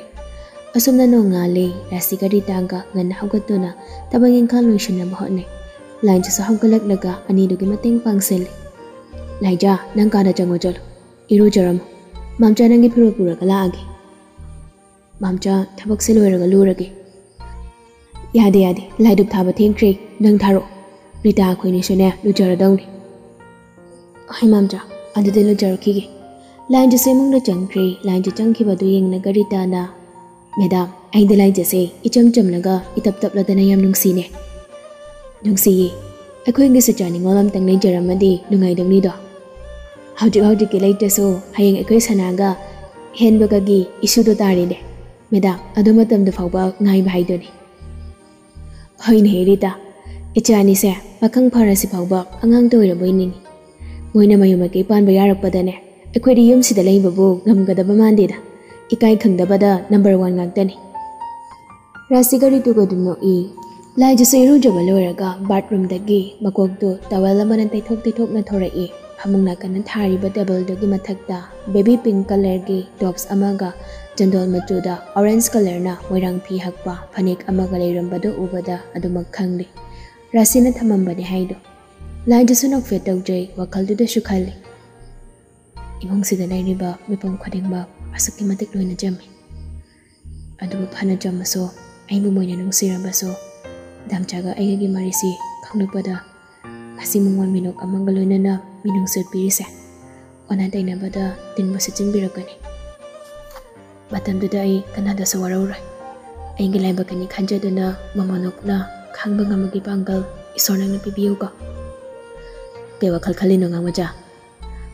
ꯑꯁꯨꯝꯅ ꯅꯣꯡꯉꯥꯜꯂꯦ꯫ ꯔꯥꯁꯤꯒ ꯔꯤꯇꯥꯒ ꯉꯟꯅ ꯍꯧꯒꯠꯇꯨꯅ ꯊꯕꯛ ꯏꯪꯈꯥꯡ ꯂꯣꯏꯁꯤꯟꯅꯕ ꯍꯣꯠꯅꯩ꯫ ꯂꯥꯏꯖꯁꯨ ꯍꯧꯒꯠꯂꯛꯂꯒ ꯑꯅꯤꯗꯨꯒꯤ ꯃꯇꯦꯡ ꯄꯥꯡꯁꯤꯜꯂꯤ꯫ "ꯂꯥꯏꯖ, ꯅꯪ ꯀꯥꯗ ꯆꯪꯉꯣ ꯆꯠꯂꯣ, ꯏꯔꯨꯖꯔꯝꯃꯣ꯫ ꯃꯥꯝꯆꯥ ꯅꯪꯒꯤ ꯐꯤꯔꯣꯜ ꯄꯨꯔꯒ ꯂꯥꯛꯑꯒꯦ꯫" "ꯃꯥꯝꯆꯥ, ꯊꯕꯛꯁꯦ ꯂꯣꯏꯔꯒ ꯂꯨꯔꯒꯦ꯫" "ꯌꯥꯗꯦ, ꯌꯥꯗꯦ, ꯂꯥꯏꯗꯨꯛ ꯊꯥꯕ ꯊꯦꯡꯈ꯭ꯔꯦ, ꯅꯪ ꯊꯥꯔꯛꯑꯣ꯫ ꯔꯤꯇꯥ ꯑꯩꯈꯣꯏꯅꯤꯁꯨꯅꯦ ꯂꯨꯖꯔꯗꯧꯅꯤ꯫" "ꯍꯣꯏ ꯃꯥꯝꯆꯥ, ꯑꯗꯨꯗꯤ ꯂꯨꯖꯔꯨꯈꯤꯒꯦ꯫" ꯂꯥꯏꯟꯖꯁꯨ ꯏꯃꯨꯡꯗ ꯆꯪꯈ꯭ꯔꯦ꯫ ꯂꯥꯏꯟꯖ ꯆꯪꯈꯤꯕꯗꯨ ꯌꯦꯡꯂꯒ ꯔꯤꯇꯥꯅ, "ꯃꯦꯗꯥꯝ, ꯑꯩꯗꯤ ꯂꯥꯏꯟꯖꯁꯦ ꯏꯆꯝ ꯆꯝꯂꯒ ꯏꯇꯞ ꯇꯞꯂꯗꯅ ꯌꯥꯝ ꯅꯨꯡꯁꯤꯅꯦ꯫" "ꯅꯨꯡꯁꯤꯌꯦ꯫ ꯑꯩꯈꯣꯏꯒꯤꯁꯨ ꯆꯥꯅꯤꯡꯉꯣꯜ ꯑꯝꯇꯪ ꯂꯩꯖꯔꯝꯃꯗꯤ ꯅꯨꯡꯉꯥꯏꯗꯧꯅꯤꯗꯣ꯫ ꯍꯧꯖꯤꯛ ꯍꯧꯖꯤꯛꯀꯤ ꯂꯩꯇ꯭ꯔꯁꯨ ꯍꯌꯦꯡ ꯑꯩꯈꯣꯏ ꯁꯅꯥꯒ ꯍꯦꯟꯕꯒꯒꯤ ꯏꯁꯨꯗꯣ ꯇꯥꯔꯤꯅꯦ꯫ ꯃꯦꯗꯥꯝ, ꯑꯗꯨ ꯃꯇꯝꯗꯨ ꯐꯥꯎꯕ ꯉꯥꯏꯕ ꯍꯥꯏꯗꯨꯅꯤ꯫" "ꯍꯣꯏꯅꯦ ꯔꯤꯇꯥ, ꯏꯆꯥ ꯑꯅꯤꯁꯦ ꯄꯥꯈꯪ ꯐꯥꯔꯁꯤ ꯐꯥꯎꯕ ꯑꯉꯥꯡꯇ ꯑꯣꯏꯔꯕꯣꯏ ꯅꯤꯡꯏ꯫ ꯃꯣꯏꯅ ꯃꯌꯨꯝ ꯃꯀꯩ ꯄꯥꯟꯕ ꯌꯥꯔꯛꯄꯗꯅꯦ ꯑꯩꯈꯣꯏꯗꯤ ꯌꯨꯝꯁꯤꯗ ꯂꯩꯕꯕꯨ ꯉꯝꯒꯗꯕ ꯃꯥꯟꯗꯦꯗ꯫ ꯏꯀꯥꯏ ꯈꯪꯗꯕꯗ ꯅꯝꯕꯔ ꯋꯥꯟ ꯉꯥꯛꯇꯅꯤ꯫" ꯔꯥꯁꯤꯒ ꯔꯤꯇꯨꯒꯗꯨ ꯅꯣꯛꯏ꯫ ꯂꯥꯏꯖꯁꯨ ꯏꯔꯨꯖꯕ ꯂꯣꯏꯔꯒ ꯕꯥꯠꯔꯨꯝꯗꯒꯤ ꯃꯀꯣꯛꯇꯨ ꯇꯋꯦꯜ ꯑꯃꯅ ꯇꯩꯊꯣꯛ ꯇꯩꯊꯣꯛꯅ ꯊꯣꯔꯛꯏ꯫ ꯐꯃꯨꯡ ꯅꯥꯀꯟꯗ ꯊꯥꯔꯤꯕ ꯇꯦꯕꯜꯗꯨꯒꯤ ꯃꯊꯛꯇ ꯕꯦꯕꯤ ꯄꯤꯡ ꯀꯂꯔꯒꯤ ꯇꯣꯞꯁ ꯑꯃꯒ ꯆꯟꯗꯣꯜ ꯃꯆꯨꯗ ꯑꯣꯔꯦꯟꯖ ꯀꯂꯔꯅ ꯃꯣꯏꯔꯥꯡ ꯐꯤ ꯍꯛꯄ ꯐꯅꯦꯛ ꯑꯃꯒ ꯂꯩꯔꯝꯕꯗꯨ ꯎꯕꯗ ꯑꯗꯨꯃꯛ ꯈꯪꯂꯤ꯫ ꯔꯥꯁꯤꯅ ꯊꯝꯃꯝꯕꯅꯤ ꯍꯥꯏꯗꯣ꯫ ꯂꯥꯏꯗꯨꯁꯨ ꯅꯣꯛꯐꯦꯠ ꯇꯧꯖꯩ, ꯋꯥꯈꯜꯗꯨꯗꯁꯨ ꯈꯜꯂꯤ꯫ "ꯏꯃꯨꯡꯁꯤꯗ ꯂꯩꯔꯤꯕ ꯃꯤꯄꯨꯝ ꯈꯨꯗꯤꯡꯃꯛ ꯑꯁꯨꯛꯀꯤ ꯃꯇꯤꯛ ꯂꯣꯏꯅ ꯆꯝꯃꯤ꯫ ꯑꯗꯨꯕꯨ ꯐꯅ ꯆꯝꯃꯁꯨ, ꯑꯩꯕꯨ ꯃꯣꯏꯅ ꯅꯨꯡꯁꯤꯔꯕꯁꯨ, ꯗꯥꯝꯆꯥꯒ ꯑꯩꯒꯒꯤ ꯃꯔꯤꯁꯤ ꯈꯪꯂꯛꯄꯗ ꯉꯁꯤ ꯃꯉꯣꯟ ꯃꯤꯅꯣꯛ ꯑꯃꯒ ꯂꯣꯏꯅꯅ ꯃꯤꯅꯨꯡꯁꯤ ꯎꯠꯄꯤꯔꯤꯁꯦ ꯑꯣꯟꯅ ꯇꯩꯅꯕꯗ ꯇꯤꯟꯕꯨ ꯁꯤꯠꯆꯤꯟꯕꯤꯔꯛꯀꯅꯤ꯫ ꯃꯇꯝꯗꯨꯗ ꯑꯩ ꯀꯅꯥꯗꯁꯨ ꯋꯥꯔꯧꯔꯣꯏ꯫" ꯑꯩꯒꯤ ꯂꯥꯏꯕꯛ ꯑꯅꯤ ꯈꯟꯖꯗꯨꯅ ꯃꯃꯥ ꯅꯣꯛꯅ ꯈꯥꯡꯕ ꯉꯝꯕꯒꯤ ꯄꯥꯡꯒꯜ ꯏꯁꯣꯔ ꯅꯪꯅ ꯄꯤꯕꯤꯌꯨꯀꯣ꯫ ꯀꯩ ꯋꯥꯈꯜ ꯈꯜꯂꯤꯅꯣ, ꯑꯉꯥꯡ ꯃꯆꯥ?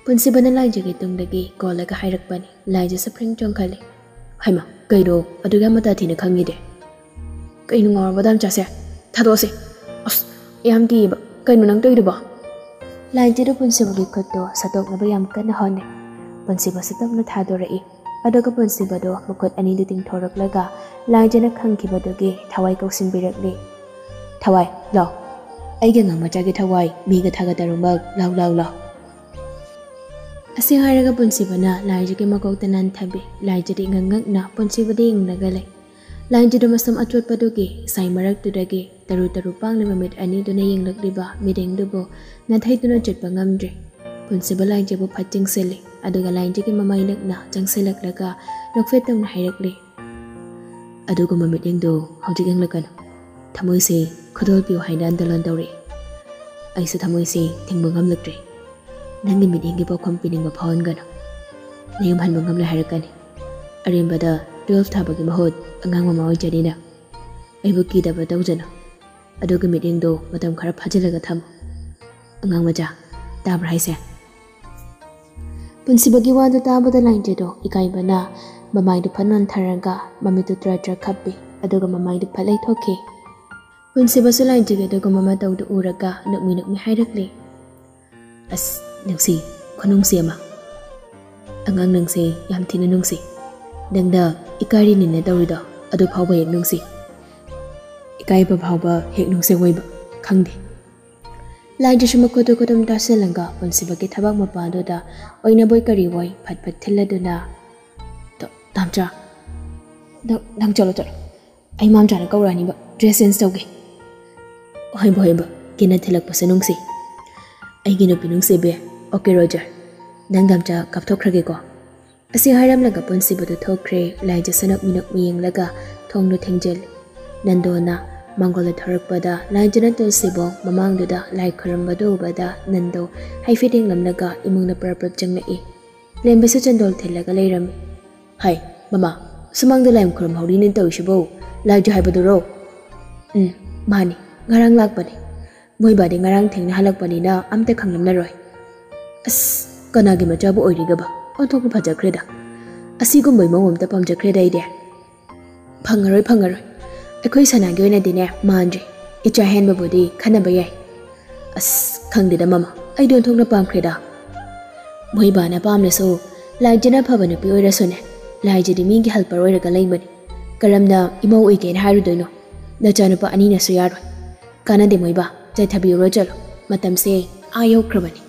ꯄꯨꯟꯁꯤꯕꯅ ꯂꯥꯏꯖꯒꯤ ꯇꯨꯡꯗꯒꯤ ꯀꯣꯜꯂꯒ ꯍꯥꯏꯔꯛꯄꯅꯤ꯫ ꯂꯥꯏꯖ ꯁꯨꯞꯅꯤꯡ ꯆꯣꯡꯈꯠꯂꯤ꯫ ꯍꯩꯃꯥ, ꯀꯩꯅꯣ ꯑꯗꯨꯛ ꯌꯥꯝ ꯃꯇꯥ ꯊꯤꯅ ꯈꯪꯉꯤꯗꯤ? ꯀꯩꯅꯣ ꯉꯥꯎꯔꯕ ꯗꯥꯝꯆꯥꯁꯦ? ꯊꯥꯗꯣꯛꯑꯁꯦ꯫ ꯑꯁ, ꯌꯥꯝ ꯀꯤꯌꯦꯕ꯫ ꯀꯩꯅꯣ ꯅꯪ ꯇꯧꯔꯤꯗꯨꯕꯣ? ꯂꯥꯏꯖꯗꯨ ꯄꯨꯟꯁꯤꯕꯒꯤ ꯈꯨꯠꯇꯣ ꯁꯠꯇꯣꯛꯅꯕ ꯌꯥꯝ ꯀꯟꯅ ꯍꯣꯠꯅꯩ꯫ ꯄꯨꯟꯁꯤꯕꯁꯨ ꯇꯞꯅ ꯊꯥꯗꯣꯔꯛꯏ꯫ ꯑꯗꯨꯒ ꯄꯨꯟꯁꯤꯕꯗꯣ ꯃꯈꯨꯠ ꯑꯅꯤꯗꯨ ꯇꯤꯡꯊꯣꯔꯛꯂꯒ ꯂꯥꯏꯖꯅ ꯈꯪꯈꯤꯕꯗꯨꯒꯤ ꯊꯋꯥꯏ ꯀꯧꯁꯤꯟꯕꯤꯔꯛꯂꯤ꯫ ꯊꯋꯥꯏ, ꯂꯥꯎ꯫ ꯑꯩꯒꯤ ꯑꯉꯥꯡ ꯃꯆꯥꯒꯤ ꯊꯋꯥꯏ ꯃꯤꯒ ꯊꯥꯒ ꯇꯔꯨꯃꯛ, ꯂꯥꯎ, ꯂꯥꯎ, ꯂꯥꯎ꯫ ꯑꯁꯤ ꯍꯥꯏꯔꯒ ꯄꯨꯟꯁꯤꯕꯅ ꯂꯥꯏꯖꯒꯤ ꯃꯀꯣꯛꯇ ꯅꯥꯟꯊꯕꯤ꯫ ꯂꯥꯏꯖꯗꯤ ꯉꯛ ꯉꯛꯅ ꯄꯨꯟꯁꯤꯕꯗ ꯌꯦꯡꯂꯒ ꯂꯩ꯫ ꯂꯥꯏꯖꯗ ꯃꯁꯝ ꯑꯆꯣꯠꯄꯗꯨꯒꯤ ꯏꯁꯥꯏ ꯃꯔꯛꯇꯨꯗꯒꯤ ꯇꯔꯨ ꯇꯔꯨ ꯄꯥꯡꯂꯤꯕ ꯃꯤꯠ ꯑꯅꯤꯗꯨꯅ ꯌꯦꯡꯂꯛꯂꯤꯕ ꯃꯤꯠꯌꯦꯡꯗꯨꯕꯨ ꯅꯥꯊꯩꯗꯨꯅ ꯆꯠꯄ ꯉꯝꯗ꯭ꯔꯦ꯫ ꯄꯨꯟꯁꯤꯕ ꯂꯥꯏꯖꯕꯨ ꯐꯠ ꯆꯤꯡꯁꯤꯜꯂꯤ, ꯑꯗꯨꯒ ꯂꯥꯏꯖꯒꯤ ꯃꯃꯥꯏ ꯅꯛꯅ ꯆꯪꯁꯤꯜꯂꯛꯂꯒ ꯅꯣꯛꯐꯦꯠ ꯇꯧꯅ ꯍꯥꯏꯔꯛꯂꯤ, "ꯑꯗꯨꯒꯨꯝꯕ ꯃꯤꯠꯌꯦꯡꯗꯨ ꯍꯧꯖꯤꯛ ꯌꯦꯡꯂꯛꯀꯅꯨ꯫ ꯊꯃꯣꯏꯁꯤ ꯈꯨꯗꯣꯜ ꯄꯤꯌꯨ ꯍꯥꯏꯅ ꯑꯟꯗꯂꯣꯟ ꯇꯧꯔꯛꯏ꯫ ꯑꯩꯁꯨ ꯊꯃꯣꯏꯁꯤ ꯊꯤꯡꯕ ꯉꯝꯂꯛꯇ꯭ꯔꯦ꯫ ꯅꯪꯒꯤ ꯃꯤꯠꯌꯦꯡꯒꯤ ꯄꯥꯎꯈꯨꯝ ꯄꯤꯅꯤꯡꯕ ꯐꯥꯎꯍꯟꯒꯅꯨ꯫ ꯅꯌꯨꯝ ꯍꯟꯕ ꯉꯝꯂꯣꯏ ꯍꯥꯏꯔꯛꯀꯅꯤ꯫ ꯑꯔꯦꯝꯕꯗ ꯇꯨꯋꯦꯜꯐ ꯊꯥꯕꯒꯤ ꯃꯍꯨꯠ ꯑꯉꯥꯡ ꯃꯃꯥ ꯑꯣꯏꯖꯅꯤꯅ꯫ ꯑꯩꯕꯨ ꯀꯤꯗꯕ ꯇꯧꯖꯅꯨ꯫ ꯑꯗꯨꯒꯤ ꯃꯤꯠꯌꯦꯡꯗꯣ ꯃꯇꯝ ꯈꯔ ꯐꯥꯖꯤꯜꯂꯒ ꯊꯝꯃꯨ꯫ ꯑꯉꯥꯡ ꯃꯆꯥ, ꯇꯥꯕ꯭ꯔꯥ ꯍꯥꯏꯁꯦ?" ꯄꯨꯟꯁꯤꯕꯒꯤ ꯋꯥꯗꯨ ꯇꯥꯕꯗ ꯂꯥꯏꯖꯗꯣ ꯏꯀꯥꯏꯕꯅ ꯃꯃꯥꯏꯗꯨ ꯐꯠ ꯅꯣꯟꯊꯔꯒ ꯃꯃꯤꯠꯇꯨ ꯇ꯭ꯔ ꯇ꯭ꯔ ꯈꯞꯄꯤ, ꯑꯗꯨꯒ ꯃꯃꯥꯏꯗꯨ ꯐꯠ ꯂꯩꯊꯣꯛꯈꯤ꯫ ꯄꯨꯟꯁꯤꯕꯁꯨ ꯂꯥꯏꯖꯒꯤ ꯑꯗꯨꯒꯨꯝꯕ ꯃꯇꯧꯗꯨ ꯎꯔꯒ ꯅꯣꯛꯃꯤ ꯅꯣꯛꯃꯤ ꯍꯥꯏꯔꯛꯂꯤ, "ꯑꯁ, ꯅꯨꯡꯁꯤ, ꯈꯨꯅꯨꯡꯁꯤ ꯑꯃ꯫ ꯑꯉꯥꯡ ꯅꯪꯁꯦ ꯌꯥꯝ ꯊꯤꯅ ꯅꯨꯡꯁꯤ꯫ ꯅꯪꯅ ꯏꯀꯥꯏꯔꯤꯅꯤꯅ ꯇꯧꯔꯤꯗꯣ, ꯑꯗꯨ ꯐꯥꯎꯕ ꯍꯦꯛ ꯅꯨꯡꯁꯤ꯫ ꯏꯀꯥꯏꯕ ꯐꯥꯎꯕ ꯍꯦꯛ ꯅꯨꯡꯁꯤ ꯑꯣꯏꯕ, ꯈꯪꯗꯦ꯫" ꯂꯥꯏꯖꯁꯨ ꯃꯈꯨꯠꯇꯨ ꯈꯨꯗꯨꯝ ꯇꯥꯁꯤꯜꯂꯒ ꯄꯨꯟꯁꯤꯕꯒꯤ ꯊꯕꯥꯛ ꯃꯄꯥꯗꯨꯗ ꯑꯣꯏꯅꯕꯣꯏ ꯀꯔꯤꯕꯣꯏ ꯐꯠ ꯐꯠ ꯊꯤꯜꯂꯗꯨꯅ, "ꯇꯣ, ꯇꯥꯝꯆꯥ, ꯅꯪ, ꯅꯪ ꯆꯠꯂꯣ, ꯆꯠꯂꯣ꯫ ꯑꯩ ꯃꯥꯝꯆꯥꯅ ꯀꯧꯔꯛꯑꯅꯤꯕ, ꯗ꯭ꯔꯦꯁ ꯆꯦꯟꯖ ꯇꯧꯒꯦ꯫" "ꯍꯣꯏꯕ, ꯍꯣꯏꯕ, ꯀꯦꯅ ꯊꯤꯜꯂꯛꯄꯁꯦ ꯅꯨꯡꯁꯤ꯫ ꯑꯩꯒꯤ ꯅꯨꯄꯤ ꯅꯨꯡꯁꯤꯕꯤ, ꯑꯣꯀꯦ ꯔꯣꯖꯔ, ꯅꯪ ꯗꯥꯝꯆꯥ ꯀꯥꯞꯊꯣꯛꯈ꯭ꯔꯒꯦꯀꯣ꯫" ꯑꯁꯤ ꯍꯥꯏꯔꯝꯂꯒ ꯄꯨꯟꯁꯤꯕꯗꯨ ꯊꯣꯛꯈ꯭ꯔꯦ꯫ ꯂꯥꯏꯖꯁꯅ ꯃꯤꯅꯣꯛ ꯃꯤꯌꯦꯡꯂꯒ ꯊꯣꯡꯗꯨ ꯊꯤꯡꯖꯤꯜꯂꯤ꯫ ꯅꯟꯗꯣꯅ ꯃꯥꯡꯒꯣꯜꯗ ꯊꯣꯔꯛꯄꯗ ꯂꯥꯏꯖꯅ ꯇꯨꯜꯁꯤꯕꯣꯡ ꯃꯃꯥꯡꯗꯨꯗ ꯂꯥꯏ ꯈꯨꯔꯨꯝꯕꯗꯨ ꯎꯕꯗ ꯅꯟꯗꯣ ꯍꯥꯏꯐꯦꯠ ꯌꯦꯡꯂꯝꯂꯒ ꯏꯃꯨꯡꯗ ꯄ꯭ꯔꯞ ꯄ꯭ꯔꯞ ꯆꯪꯂꯛꯏ꯫ ꯂꯦꯝꯕꯤꯁꯨ ꯆꯟꯗꯣꯜ ꯊꯤꯜꯂꯒ ꯂꯩꯔꯝꯃꯤ꯫ "ꯍꯥꯏ, ꯃꯃꯥ, ꯁꯨꯃꯥꯡꯗ ꯂꯥꯏ ꯈꯨꯔꯨꯝꯍꯧꯔꯤꯅꯦ ꯇꯧꯔꯤꯁꯤꯕꯣ?" ꯂꯥꯏꯖ ꯍꯥꯏꯕꯗꯨꯔꯣ? ꯎꯝ, ꯃꯥꯅꯤ, ꯉꯔꯥꯡ ꯂꯥꯛꯄꯅꯤ꯫ ꯃꯣꯏꯕꯥꯗꯤ ꯉꯔꯥꯡ ꯊꯦꯡꯅ ꯍꯜꯂꯛꯄꯅꯤꯅ ꯑꯝꯇ ꯈꯪꯂꯝꯂꯔꯣꯏ꯫ ꯑꯁ, ꯀꯅꯥꯒꯤ ꯃꯆꯥꯕꯨ ꯑꯣꯏꯔꯤꯒꯕ? ꯑꯣꯟꯊꯣꯛꯅ ꯐꯖꯈ꯭ꯔꯦꯗ꯫ ꯑꯁꯤꯒꯨꯝꯕ ꯏꯃꯧ ꯑꯝꯇ ꯄꯥꯝꯖꯈ꯭ꯔꯦꯗ ꯑꯩꯗꯤ꯫ ꯐꯪꯉꯔꯣꯏ, ꯐꯪꯉꯔꯣꯏ꯫ ꯑꯩꯈꯣꯏ ꯁꯅꯥꯒꯤ ꯑꯣꯏꯅꯗꯤꯅꯦ ꯃꯥꯟꯗ꯭ꯔꯤ꯫ ꯏꯆꯥ ꯍꯦꯟꯕꯕꯨꯗꯤ ꯈꯟꯅꯕ ꯌꯥꯏ꯫ ꯑꯁ, ꯈꯪꯗꯦꯗ ꯃꯃꯥ, ꯑꯩꯗꯤ ꯑꯣꯟꯊꯣꯛꯅ ꯄꯥꯝꯈ꯭ꯔꯦꯗ꯫ ꯃꯣꯏꯕꯥꯅ ꯄꯥꯝꯂꯁꯨ, ꯂꯥꯏꯖꯅ ꯑꯐꯕ ꯅꯨꯄꯤ ꯑꯣꯏꯔꯁꯨꯅꯦ, ꯂꯥꯏꯖꯗꯤ ꯃꯤꯒꯤ helper ꯑꯣꯏꯔꯒ ꯂꯩꯕꯅꯤ꯫ ꯀꯔꯝꯅ ꯏꯃꯧ ꯑꯣꯏꯒꯦꯅ ꯍꯥꯏꯔꯨꯗꯣꯏꯅꯣ? ꯅꯆꯥꯅꯨꯄꯥ ꯑꯅꯤꯅꯁꯨ ꯌꯥꯔꯣꯏ꯫ ꯀꯥꯟꯅꯗꯦ ꯃꯣꯏꯕꯥ, ꯆꯠꯊꯕꯤꯔꯨꯔꯣ ꯆꯠꯂꯣ꯫ ꯃꯇꯝꯁꯦ ꯑꯥ ꯌꯧꯈ꯭ꯔꯕꯅꯤ꯫